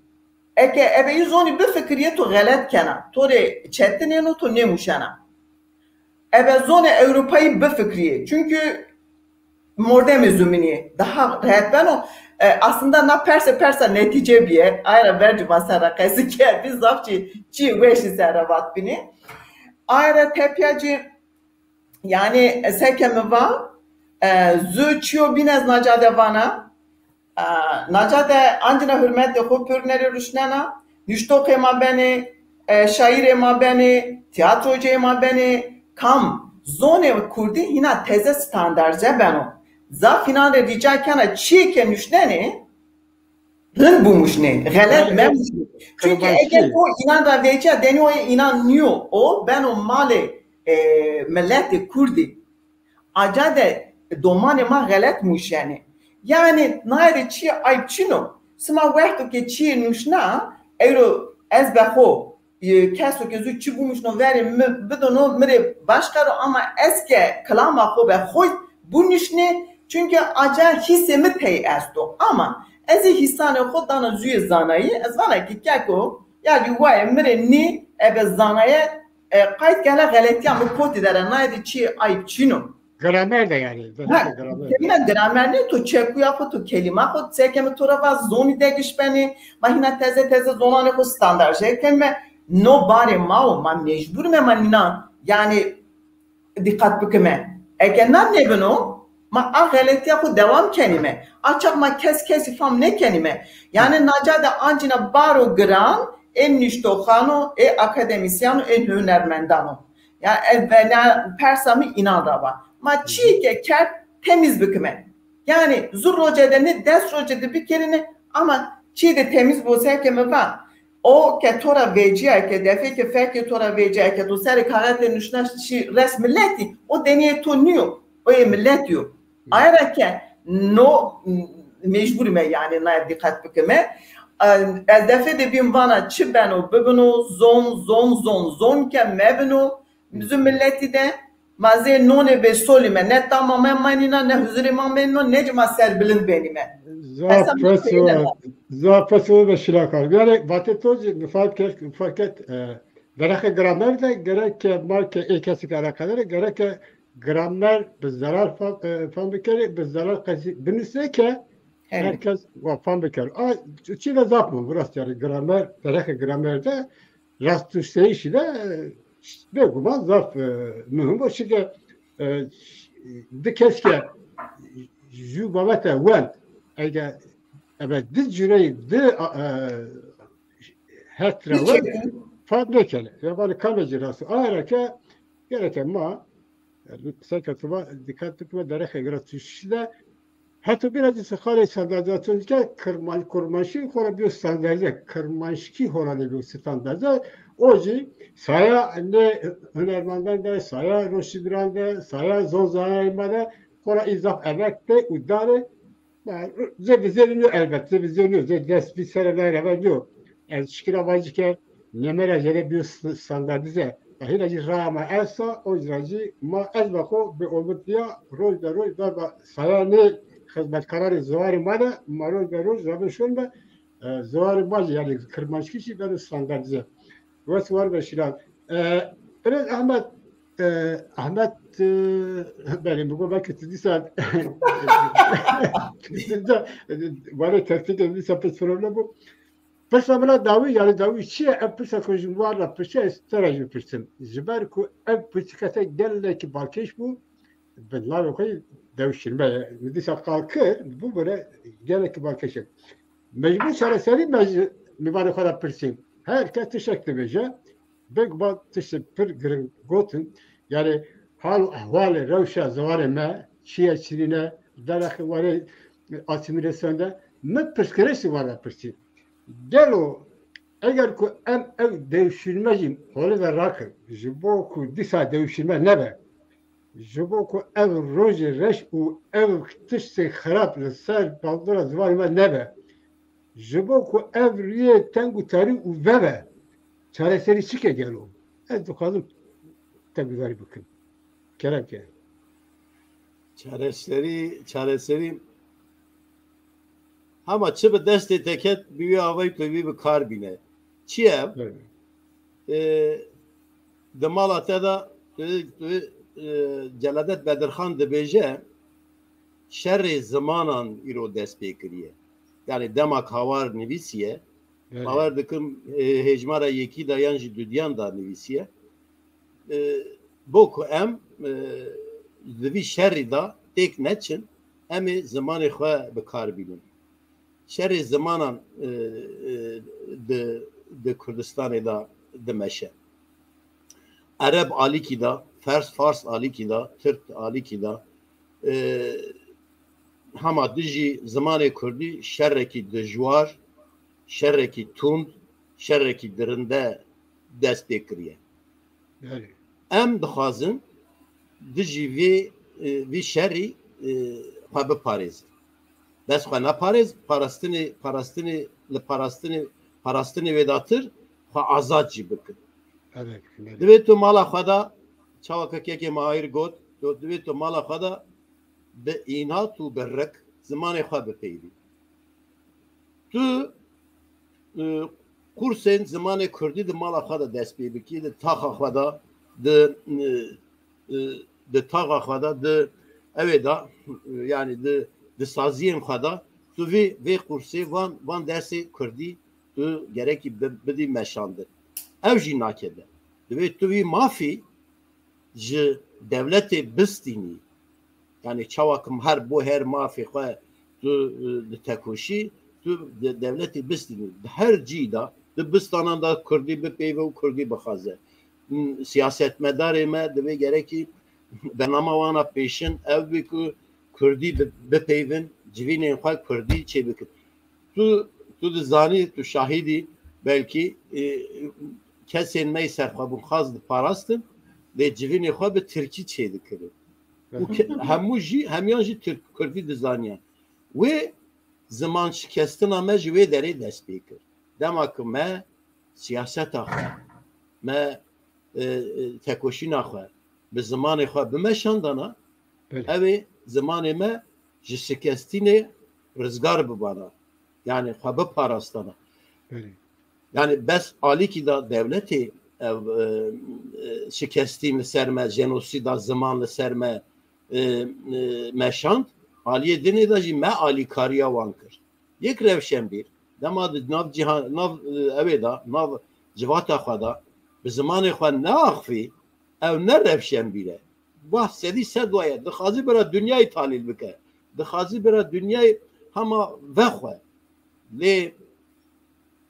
Eke ebe î zonî bifikirî to xelet kena. To rê çetin êno, to nêmûşena. Ebe zonê Ewropayî bifikirî. Çünkü mordemê zumînî daha rehet beno. E, aslında na perse persa netîce bîye. Ayra vercû ma serre qesî kerdî, zaf çî, çî weşî serre vat bînî. Ayra tepya cî, yani seke mi va, e, zu çiyo bîn ez naca de vana. E, naca de ancina hurmetê xo pir nerê ruşnena. Nuştoxê ma benê, e, şaîrê ma benê, tiyatrocê ma benê. Kam zonê kurdî hîna teze standarze beno. Zaf hînan rê rica kena çiyê ke nuşnenê, rind bimûşnê, xelet memûşnê. Çünkü eger o înan ra vêciya denî o înan nîyo, o beno malê e, miletê kurdî. Aca de domanê ma xelet mûşenê. Yani nayê de çiyê ayb çin o. Sima wexto ke çiyê nûşna, ewro ez be xo, e, keso ke zû çi bimûşno verê mi bidono mi rê başqero ama ez ke kilama xo be xo bûnişnê, çünkü aca hîsê mi tey esto. Ama ez ê hîsanê xo dana zûyê zanayî, ez vana ki keko, ya jî wayê mi rê nî, ebe zanaye, e, qayt gele xeletiya mi kotî dere, nayê de çiyê ayb çin o. Gramer de yani. Ha, gramer. Teyna gramer ne, to çekuya xo, to kelîma xo, seke mi to re va zonî de giş benê, ma hîna teze teze zonanê xo standarje kenme, no barê ma o, ma mecbur me ma nîna, yani dîqet bikime. Eke na nebino, ma a xeletiya xo dewam kenîme. A çax ma kes kesî fam nekenîme. Yani naca de ancîna baro giran ê niştoxano, ê akademîsyano, ê hunermendano. Ya ev vena persa mi înan ra va. Ma çiyê ke kerd temîz bikime. Yani zu roce de ne des roce de bikerine ama çiyê de temîz bo seke mi va. O ke to ra vêciya, ke defê ke fekê to ra vêciya, ke to serê kaxetê nuşna şî res miletî, o deniyê to nîyo, o yê miletî yo. Aye ra ke no mecbur me yani nayê dîqet bikime. Ez defê de bîm vana çi beno bibino, zon, zon, zon, zon ke mebino, bizim miletî de ma zê nonê bê solî me, ne tama me manîna, ne huzurê ma menîno, ne cima serbilind benîme. Zaf pes o, zaf pes o ve şilakar. Yani vatê to jî mi fark et, mi fark et, e, derheqê gramer de gerek ke ma ke ê kesî ke eleqedar e, gerek ke gramer bi zerar fa-, e, fam bikerê, bi zerar qesî binusê ke Her kes wa fam biker. A, çi de zaf bû, bi rast yani gramer, derheqê gramer de rastuşteyişî de, e, bêguman zaf, e, muhim bû. Çike, e, di kes ke ju babete wend, ege, ebe di cureyî di, e, hetre wend, fam nêkene. Ya bari kame cî rast. Ayra ke gereke ma, e, seke tu va, dikkat tu va derheqê rastuşteyişî de, Heto bîra jî sixalê standartîzasyonî ke kirman-, kurmanşkî xora biyo standartîze, kirmanşkî xora de biyo standartîze. O jî saya ne hunermendan de, saya roşnvîran de, saya zonzanayê me de xora î zaf emek tê û dane. Ma zê bi zê nîyo elbet, zê bi zê nîyo, zê dest bi serê me re nîyo. Ez şikira vajî ke Nemera jere biyo s-, standartîze. Hîna jî raya me esta, o jî ra jî ma ez ve xo bi umitiya roj be roj berba sayanê xizmetkaranê ziwanê ma de, ma roj be roj rabe şon be, e, ziwanê ma jî, yani kirmanckî jî beno standartîze. Wes war be Şilan. E, Birêz Ahmet, e, Ahmet, e, belê, min got belkî tu dîsa, tu dîsa, e, ware tertîkê dîsa pis problem bû. Pirsa min a dawî, yani dawî çi ye? Ev pirsa ku ji wan re pirsiya, ez te re jî bipirsim. Ji ber ku ev pirsikeke gelekî balkêş bû, bi navê xwe yê dewşînme ye. Min dîsa qal kir, bû bire gelekî balkêş e. Mecbûr çareserî me ji mivanê xwe re pirsîn. Her kes tiştek dibêje. Bêguman tiştê pir giring gotin. Yani hal û ehwalê rewşa ziwanê me, çi ye çi nîne, derheqê warê asîmîlasyon de, min pirsgirêk ji wan re pirsî. Gelo eger ku em ev dewşînme jî holê de rakin, ji bo ku dîsa dewşînme nebe, ji bo ku ev rojê reş û ev tiştê xirab li ser bandora ziwanê me nebe, ji bo ku ev rûyê teng û tarî û veve, çareserî çike gelo? Ez dixwazim te guhdarî bikim. Kerem ke. Çareserî, çareserî hema çi bi destê te ket, bi wî avayî tu vî bi kar bîne. Çi ye? Evet. E, di mala te de, tu, tu, e, Celadet Bedirxan dibêje, şerê zimanan îro dest pê kiriye. Yani dema Kawar nivîsiye, Evet. Bawer dikim, e, hêjmara yekî de yan jî dudiyan de nivîsiye. E, bo ku em, e, di vî şerî de têk neçin, em ê zimanê xwe bi kar bînin. Şerê zimanan, e, e, di, di Kurdistanê de dimeşe. Ereb alîkî de, Fers, Fars alîkî de, Tirk alîkî de, e, hema dijî zimanê Kurdî şerekî dijwar, şerekî tund, şerekî dirinde dest pê kiriye. Belê. Em dixwazin dijî vê, e, vî şerî, e, xwe biparêzin. Bes xwe neparêz, parastinê, parastinê, li parastinê, parastinê wê datir xwe azad jî bikin. Evet, belê. Divê tu mala xwe de, çawa ke kekê Mahir got, tu, divê tu mala xwe de bi înat û bi rik zimanê xwe bipeyivî. Tu, e, kursên zimanê Kurdî di mala xwe de dest pê bikî, di taxa xwe de, di, e, e, di taxa xwe de, di ewê de, e, yani di, di saziyên xwe de, tu vê, vê kursê van, van dersê Kurdî tu gerekî bi-, bidî meşandin. Ew jî nakeve. Divê tu vî mafî ji dewletê bistînî. Yani çawa kim her bo her mafê xwe tu, e, ditekoşî, tu de-, dewletê bistînî. Di her cî de, di bistanan de Kurdî bipeyve û Kurdî bixwaze. M, siyasetmedarê me divê gerekî bernama wana pêşin ew bî ku Kurdî bi-, bipeyvin, civînên xwe Kurdî çêbikin. Tu, tu dizanî, tu şahidî belkî, e, kesên me yê serxwebûnxwaz diparastin, lê civînê xwe bi tirkî çêdikirin. Û ke-, hemû jî, hemiyan jî tirk, kurdî dizaniyan. Wê ziman şikestina me ji wê derê dest pê kir. Dema ku me siyaseta xwe, me, e, e, tekoşîna xwe bi zimanê xwe bimeşandana, Belê. Ew ê zimanê me ji şikestînê rizgar bibana. Yani xwe biparastana. Belê. Yani bes alîkî de dewletê ev, e, e, şikestîn li ser me, jenosîda ziman li ser me, e, e, meşand. Aliyê dinê de jî me alîkariya wan kir. Yek rewşenbîr, dema di nav cîhan, nav, e, ew ê de, nav civata xwe de, bi zimanê xwe neaxivî, ew ne rewşenbîr e. Wah sedî sed waye. Dixwazî bira dinyayê talîl bike. Dixwazî bira dinyayê hema vexwe. Lê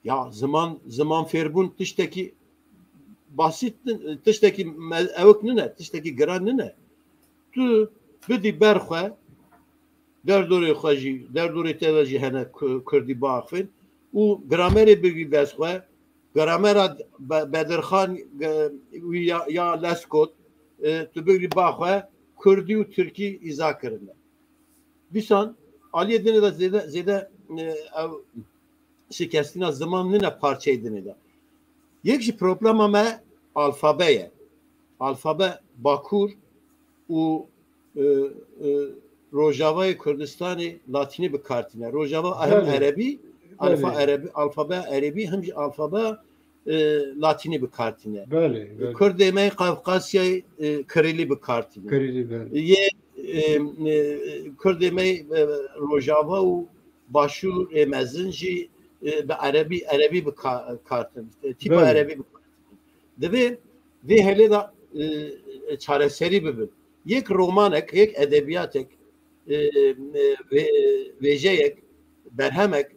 ya ziman, ziman fêrbûn tiştekî basît nin, tiştekî me-, ewik nine, tiştekî giran nine. Tu bidî ber xwe, derdorê xwe jî, derdorê te de jî hene ku-, kurdî biaxivin û gramerê bigî dest xwe, gramera Be-, Bedirxan, e, wî ya, ya Leskot, e, tu bigirî ba xwe, kurdî û tirkî îza kirine. Dîsan aliyê dinê de zêde, zêde, e, ew şikestina ziman nine parçeyê dinê de. Yek ji problema me alfabe ye. Alfabe Bakur û, e, e, Rojavayê Kurdistanê Latînî bi kar tîne. Rojava hem Belê. Erebî, alfa Belê. Erebî, alfabe Erebî hem jî alfabe, e, Latînî bi kar tîne. Belê, belê. Kurdê me Qafqasyayê, e, Kirilî bi kar tîne. Kirilî, belê. Yê, e, e, Kurdê me, e, Rojava û Başûrê mezin jî, e, bi Erebî, Erebî bi ka-, kar tîne. E, tîpa Belê. Erebî bi kar tîne. Divê vê helê de, e, çareserî bibin. Yek romanek, yek edebiyatek, e, e, vê-, vêjeyek, berhemek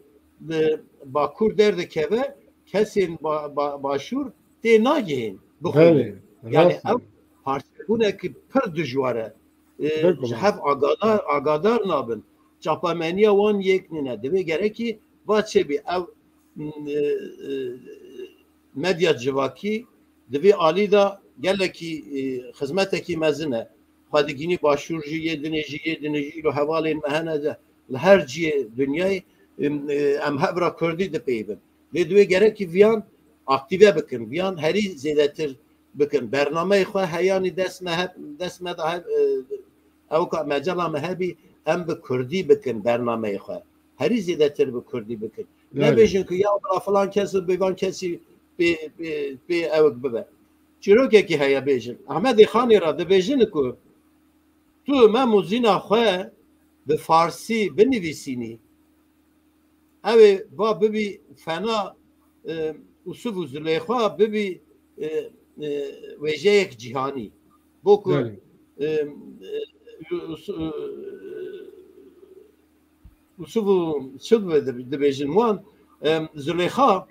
li Bakur derdikeve, kesên ba-, ba-, Başûr tê nagihên bixwînin. Belê, Yani rast e. Ew parçebûnekî pir dijwar e. E, Pir ji hev agadar, agadar nabin. Çapemeniya wan yek nîne. Divê gerekî va çêbî. Ew, e, e, medya civakî di vî alî de gelekî, e, xizmetekî mezin e. Xwedigînî Başûr jî, yê dinê jî, yê dinê jî, îro hevalên me hene de li her cihê dinyayê, em, e, em hev re kurdî dipeyivin. Lê divê gerekî viyan aktîve bikin, viyan herî zêdetir bikin. Bernameyê xwe heyanî dest me heb-, dest me de heb-, e, ewka mecala me hebî, em bi kurdî bikin bernameyê xwe. Herî zêdetir bi kurdî bikin. Belê. Nebêjin ku ya bira filan kes û bêvan kesî pê, pê, pê ewik bibe. Çîrokekî heye bêjin. Ehmedê Xanê re dibêjin ku tu mem û zîna xwe bi farsî binivîsînî, ew ê va bibî fena, e, Ûsiv û Zuleyxa bibî, e, e, wêjeyek cîhanî. Bo ku, Belê. e, e, Ûs-, e, Ûsiv û çi dibe-, dibêjin wan, e, Zuleyxa,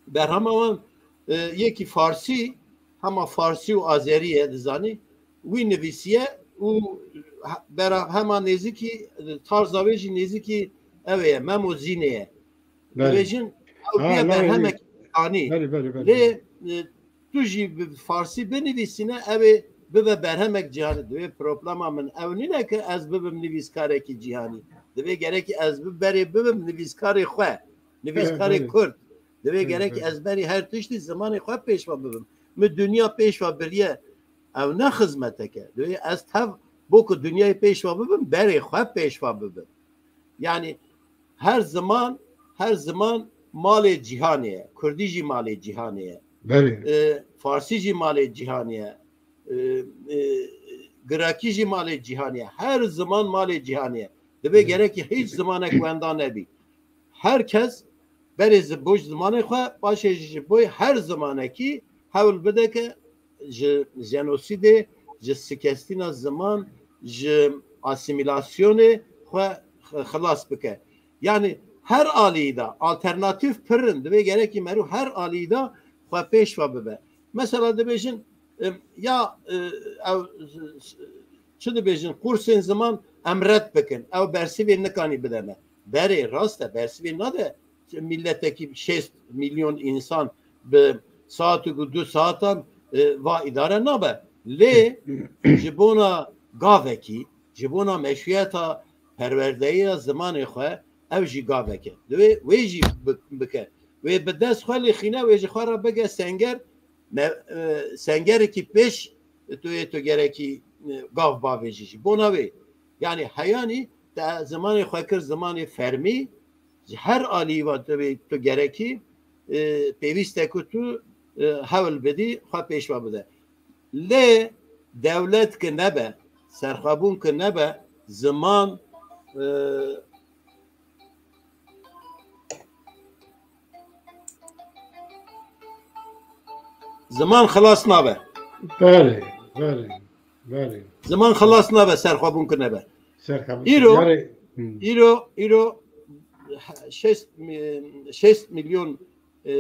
berhema wan, e, yekî farsî, hema farsî û azerî ye, dizanî, wî nivîsiye û he-, bera-, hema nêzîkî, tarza wê jî nêzîkî ew ê ye, Mem û Zînê ye. Belê. Dibêjin, ew Ha, bûye navê wî. berhemek anî. Belê, belê, belê. Lê, e, tu jî bi farsî binivîsîne, ew ê bibe berhemek cîhanî. Divê problema min ew nîne ku ez bibim nivîskarekî cîhanî. Divê gerekî ez bi-, berê bibim nivîskarê xwe, nivîskarê Belê. Kurd. Divê Belê, gerekî belê. ez berî her tiştî zimanê xwe pêşva bibim. Min dinya pêşva biriye. Ew ne xizmetek e. Divê ez tev bo ku dinyayê pêşva bibim, berê xwe pêşva bibim. Yani her ziman, her ziman malê cîhanê ye. Kurdî jî malê cîhanê ye. Belê. E, Farsî jî malê cîhanê ye. E, e, Girakî jî malê cîhanê ye. Her ziman malê cîhanê ye. Divê Belê. gerekî hiç zimanek wenda nebî. Her kes berê zi-, bo ji zimanê xwe, paşê jî ji bo her zimanekî hewl bide ke ji jenosîdê, ji sikestîna ziman, ji asîmîlasyonê xwe x-, xilas bike. Yani her alî de alternatîf pir in, divê gerekî meriv her alî de xwe pêşve bibe. Mesela dibêjin, em, ya, e, ew, s-, s-, çi dibêjin, kursên ziman em red bikin, ew bersivê nikanî bide me. Berê, rast e, bersivê nade miletekî şêst milyon însan bi saetek û du saetan, e, va îdare nabe. Lê ji bona gavekî, ji bona meşrûyeta perwerdeyiya zimanê xwe, ew jî gavek e. Divê wê jî bi-, bike. Wê bi dest xwe lêxîne, wê ji xwe re bige senger, me-, e, sengerekî pêş tu yê tu gerekî, e, gav bavêjî jî. Bona wê. Yani heyanî te zimanê xwe kir zimanê fermî, ji her alî ve tu, tu gerekî, e, pêwîst e ku tu, e, hewl bidî, xwe pêşve bide. Lê dewlet ki nebe, serxwebûn ki nebe, ziman Ee, Ziman xilas nabe. Belê, belê, belê. Ziman xilas nabe, serxwebûn ki nebe. Serxwebûn. Îro, Yarê, hı. îro, îro şêst, şêst milyon e,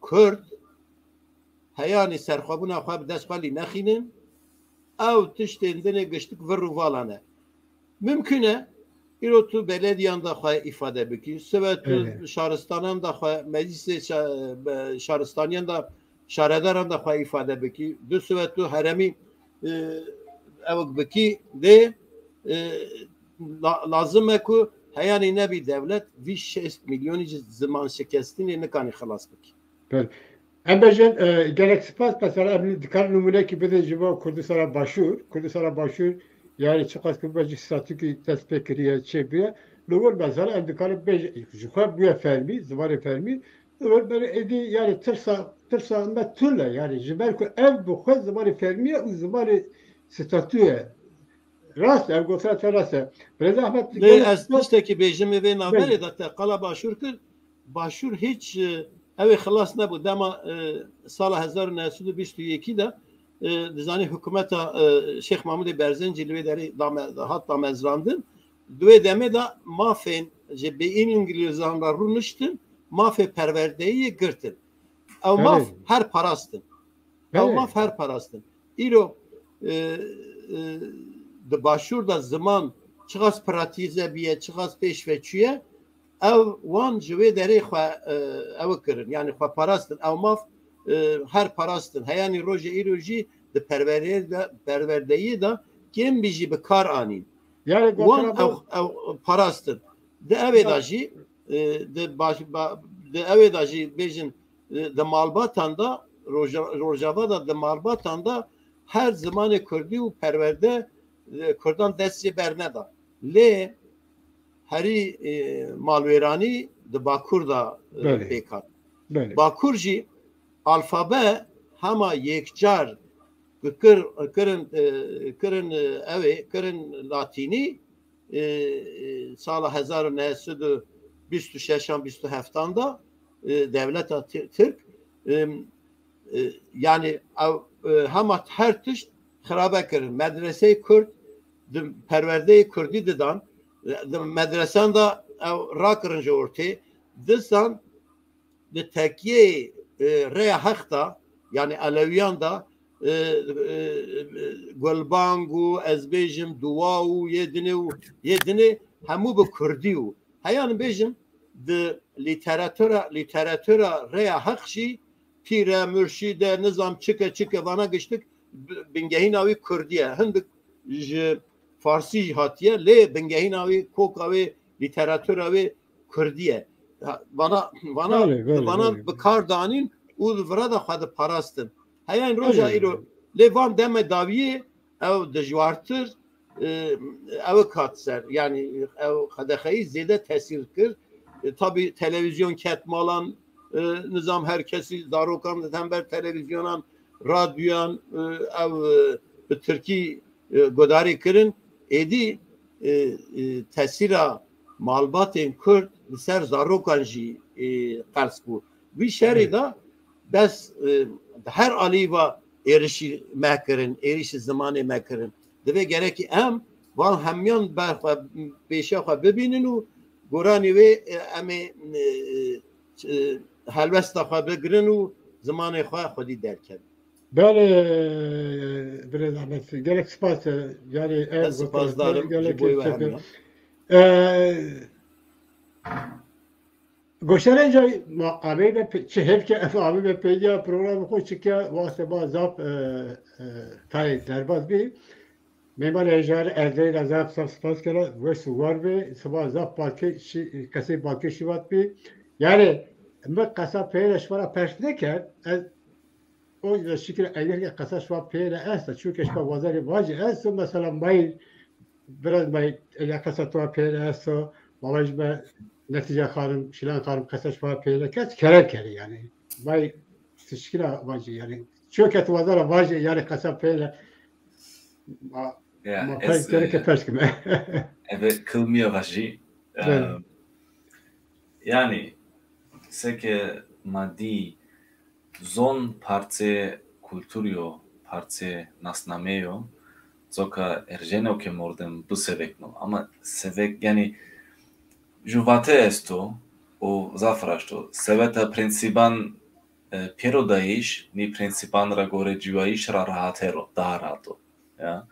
Kurd heyanî serxwebûna xwe bi dest xwe lî nexînin. Ew tiştên dinê giştik vir û vala ne. Mimkun e îro tu belediyan de xwe îfade bikî, sibe tu Evet. şaristanan de xwe, meclisê şa-, be-, şaristaniyan de, şaredaran de xwe îfade bikî, du sibe tu heremî e, ewk bikî dê e, la- lazim e ku heyanî nebî dewlet vî şêst milyonî ji ziman şikestinê nikanî xilas bikî. Em bêjin, e, gelek spas, mesela em dikar nimûnekî bidin ji bo Kurdistana Başûr. Kurdistana Başûr, yani çiqas ku bêjî statûkî dest pê kiriye, çê bûye. Li wir mesela em dikarin bêjin, ji xwe bûye fermî, zimanê fermî. Li wir berê êdî yani tirsa, tirsa me tune, yani ji ber ku ev bi xwe zimanê fermî ye û zimanê statû ye. Rast e, ev gotina te rast e. Birêz Ahmet, Lê ez tiştekî bêjim ê vê navberê de te qala Başûr kir. Başûr hiç, e, ew ê xilas nebû. Dema, e, sala hezar û neh sed û bîst û yekî de, e, dizanî hikûmeta, e, Şêx Mahmûdê Berzencî li wê derê dame-, hat damezrandin. Di wê demê de mafên ji bê Îngilîzan re rûniştin, mafê perwerdeyî girtin. Ew maf Evet. her parastin. Ew Evet. maf her parastin. Îro, e, e, di Başûr de ziman çiqas pratîze biye, çiqas pêş ve çûye, ew wan ji wê derê xwe, e, ew kirin. Yani xwe parastin. Ew maf, e, her parastin. Heyanî roje îro jî di perwerê de, perwerdeyê de kêm bî jî bi kar anîn. Yani Wan gotina ew, bu- ew parastin. Di ewê de Ya- jî, e, di baş, ba, di ewê de jî bêjin, e, di malbatan de, Roja-, Rojava de di malbatan de her zimanê Kurdî û perwerde, e, Kurdan dest jê berneda. Lê herî, e, malwêranî di Bakur de, e, Belê. pêk hat. Belê. Bakur jî alfabe hema yekcar kir, kirin, e, kirin, e, ew ê, kirin latînî, e, e, sala hezar û neh sed û bîst û şeşan, bîst û heftan de, e, dewleta Ti-, Tirk, e, e, yani ew, e, hema her tişt xirabe kirin. Medreseyê Kurd di perwerdeyê Kurdî didan, e, di medresan de ew rakirin ji ortê. Disan di tekiyê, e, rêya heq de, yani Elewiyan de, e, e, e, gulbang û ez bêjim dua û yê dinê û yê dinê hemû bi Kurdî û heyan bêjim di lîteratura, lîteratura rêya heq jî pîre, murşîde, nizam çike çike vana giştik bi-, bingehîna wî Kurdî ye. Hindik ji Farsî jî hatiye, lê bingehîna wî, koka wê, lîteratura wê Kurdî ye. Ha, vana, vana, Belê, belê, vana belê. bi kar danîn û di vira de xwe diparastin. Heyan roja Belê. îro, lê van deme dawiyê ew dijwartir, e, ew kat ser. Yani ew qedexeyî zêde tesîr kir. E, tabî televîzyon ket malan, e, nizam her kesî zarokan di hember televîzyonan, radyoyan, e, ew, e, bi tirkî, e, guhdarî kirin. Êdî, e, e, tesîra malbatên Kurd li ser zarokan jî, e, qers bû. Vî şerî Evet. de bes, e, di her alî ve êrişî me kirin, êrişî zimanê me kirin. Divê gerekî em van hemiyan ber xwe, pêşiya xwe bibînin û goranî wê, e, em ê, e, e, helwesta xwe bigirin û zimanê xwe xwedî derkevin. Belê, birêz Ahmet, gelek spas e. Yani ev Ez sipasdar im gelek ji bo wê keyfê. hemiyan. E, Goştarên cayî ma avêne pe-, çi hevke ev avêne pêdiya programê xwe çike wextê ma zaf, e, e, tayê derbas bî. Mêmanê hêja re ez rêna zaf zaf spas kera, weş û war be, siba zaf balkê şi-, qesê balkê şivat bî. Yani, min qesa peyre şi vara pers neket, ez o yüzden şikir eger ke qesa şiva peyre esta, çünkü şiva wazarê vacî esto, mesela mayî, biraz mayî, eger qesa tuwa peyre esto, baba ji me Netîce Xanim, Şilan Xanim qesa şiva peyre kes, kerem kere yani. Mayî tişkila vacî yani. Çünkü tu wazara vacî yani qesa peyre. Ma, Ya, ma ez, pers gereke e, pers kime. Eve kilmiye vajî. Belê. Em, yani, seke ma dî zon parçe kultur yo, parçe nasname yo, coka erjeno ke mordem bisevekno. Ama sevek, yani, ju vate esto û zaf raşto. Seveta prensiban, e, pêro dayîş, nî prensiban ra gore cuyayîş ra rahatero, daha rahat o. Ya.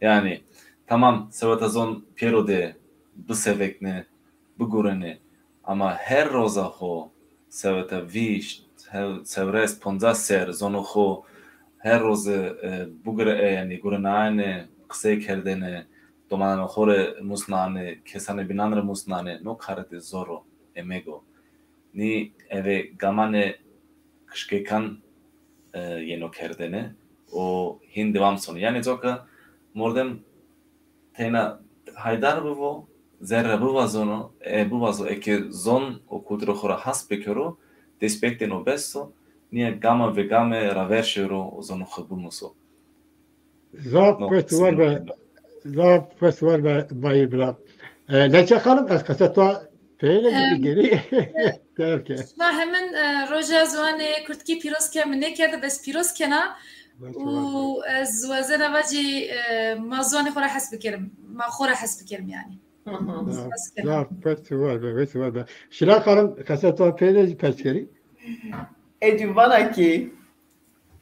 Yani, tamam, seveta zon pêro de bisevekne, bigurene, ama her roza xo seveta vîşt, hev-, çewres, poncas ser zono xo her roze, e, bugure, e, yani, gurenane, qisey kerdene, domanano xo re musnane, kesane bînan re musnane, no kare de zor o, emego. Nî eve gamane kişkekan, e, yeno kerdene û hîn devam sono. Yani, coka mordem teyna haydar bivo, zerre bivazono, e, bivazo, eke zon û kultura xo ra has bikero, destpêk deno beso, niye gama ve game raver şêro û zono xo bimuso. Zaf No, pes war be, zaf pes war be, Bayır Bira. E, Neçe Xanim, ez qese to peyre Em, digeri. Derke. Ma hemin, e, roja ziwanê kurdkî pîroz ke min nêkerde, bes pîroz kena. Û ez wezena vacî, e, ma ziwanê xwe re hes bikirim. Ma xwe re hes bikirim yani. Hı hı. Zaf, Hes kena. Zaf pes war be, pes war be. Şila Xanim, qese to peyre jî pes kerî. Ecî vana ki,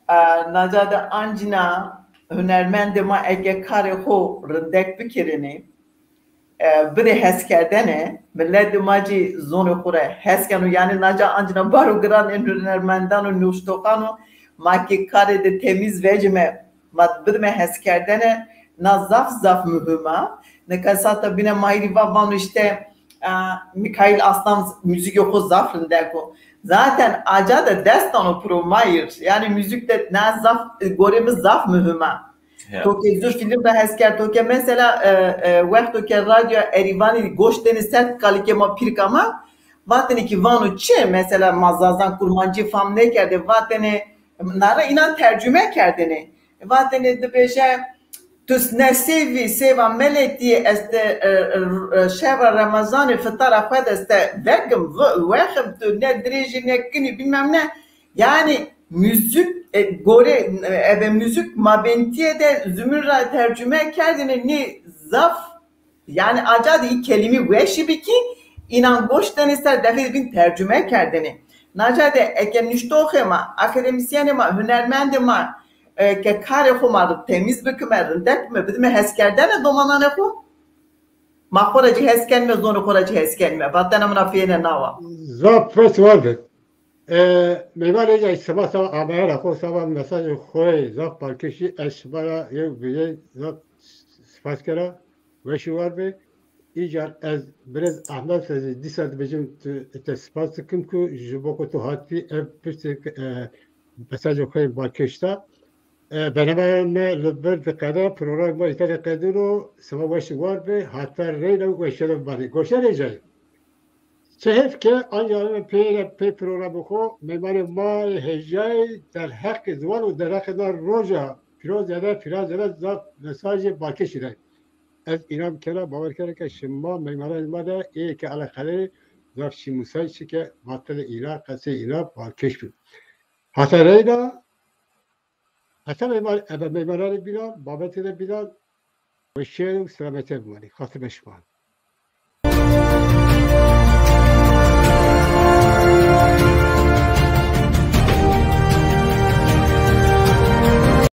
e, naca de ancîna hunermendê ma eke karê xo rindek bikirinê, e, bidê heskerdene, miletê ma jî zonê xo re hes keno. Yani naca ancîna bar û giran ên hunermendan û nûştoxan û ma ki karê de temîz vecime, ma bidime heskerdene, na zaf zaf muhim a. Nika sata bîne Mahîrî va vano işte, e, Mikail Aslan muzîkê xo zaf rindek o. Zaten aca de dest dano piro Mahîr. Yani muzîk de na zaf, gorê min zaf muhim a. Ya. To ke zû fîlm de hes kerd, to ke mesela, e, e, wexto ke radyo Erîvanî goş tenê ser kalikê ma pîrka ma, vatêne ki vano çi? Mesela ma zazan kurmancî fam nêkerdê, vatêne, nare înan tercüme kerdêne. Vatêne dibêje, tu ne sêvî, sêva meletî, ez te, e, e, şeva Remezanê fitara xwe de ez te vekim, ve-, wexim, tu ne dirêjî ne kinî, bilmem ne. Yani muzîk, e, gore, e, eve muzîk mabentiyê de zumur ra tercüme kerdine nê zaf, yani aca de kelîmî weşî bikî, înan goş tenê ser defê bin tercüme kerdine. Naca de eke nuştoxê ma, akademîsyenê ma, hunermendê ma, e, ke karê xo ma temîz bikime, rindek bime, bidime heskerdene domananê xo. Ma xo re cî hes kenime, zonê xo re cî hes kenime. Vatena min a fêne nawa. Zaf pes war be. E, Meyvan Êcay, seba seba ameyana xo, seba mesajê xo yê zaf balkêşî, ez şima ra yew bi yê zaf spas kera, weşî war be. Îcar ez birêz Ahmet Fezî dîsa dibêjim tu te spas dikim ku ji bo ku tu hatî ev pirsê, e, mesajê xo yê balkêş da. E, bernameya me li vir diqede, programê me îtê diqedino, seba weşî war be, heta reyna û weşîya me. Goşerê Êcay. Çi hêf ke, anca em pê re, pê programê xo, mêmanê ma yê hêjayî derheqê ziwan û derheqê na roja pîroz de, pîroz de zaf mesajê balkêşî de. Ez înan kera, bawer kera ke şima mêmananê ma de ê ke eleqelê zaf şîmûsay çike, vatene îna, qesê îna balkêş bin. Heta reyna, heta mêman, ebe mêmananê bînan, babetê de bînan, weşîye û selametê bimanî. Xatime şima.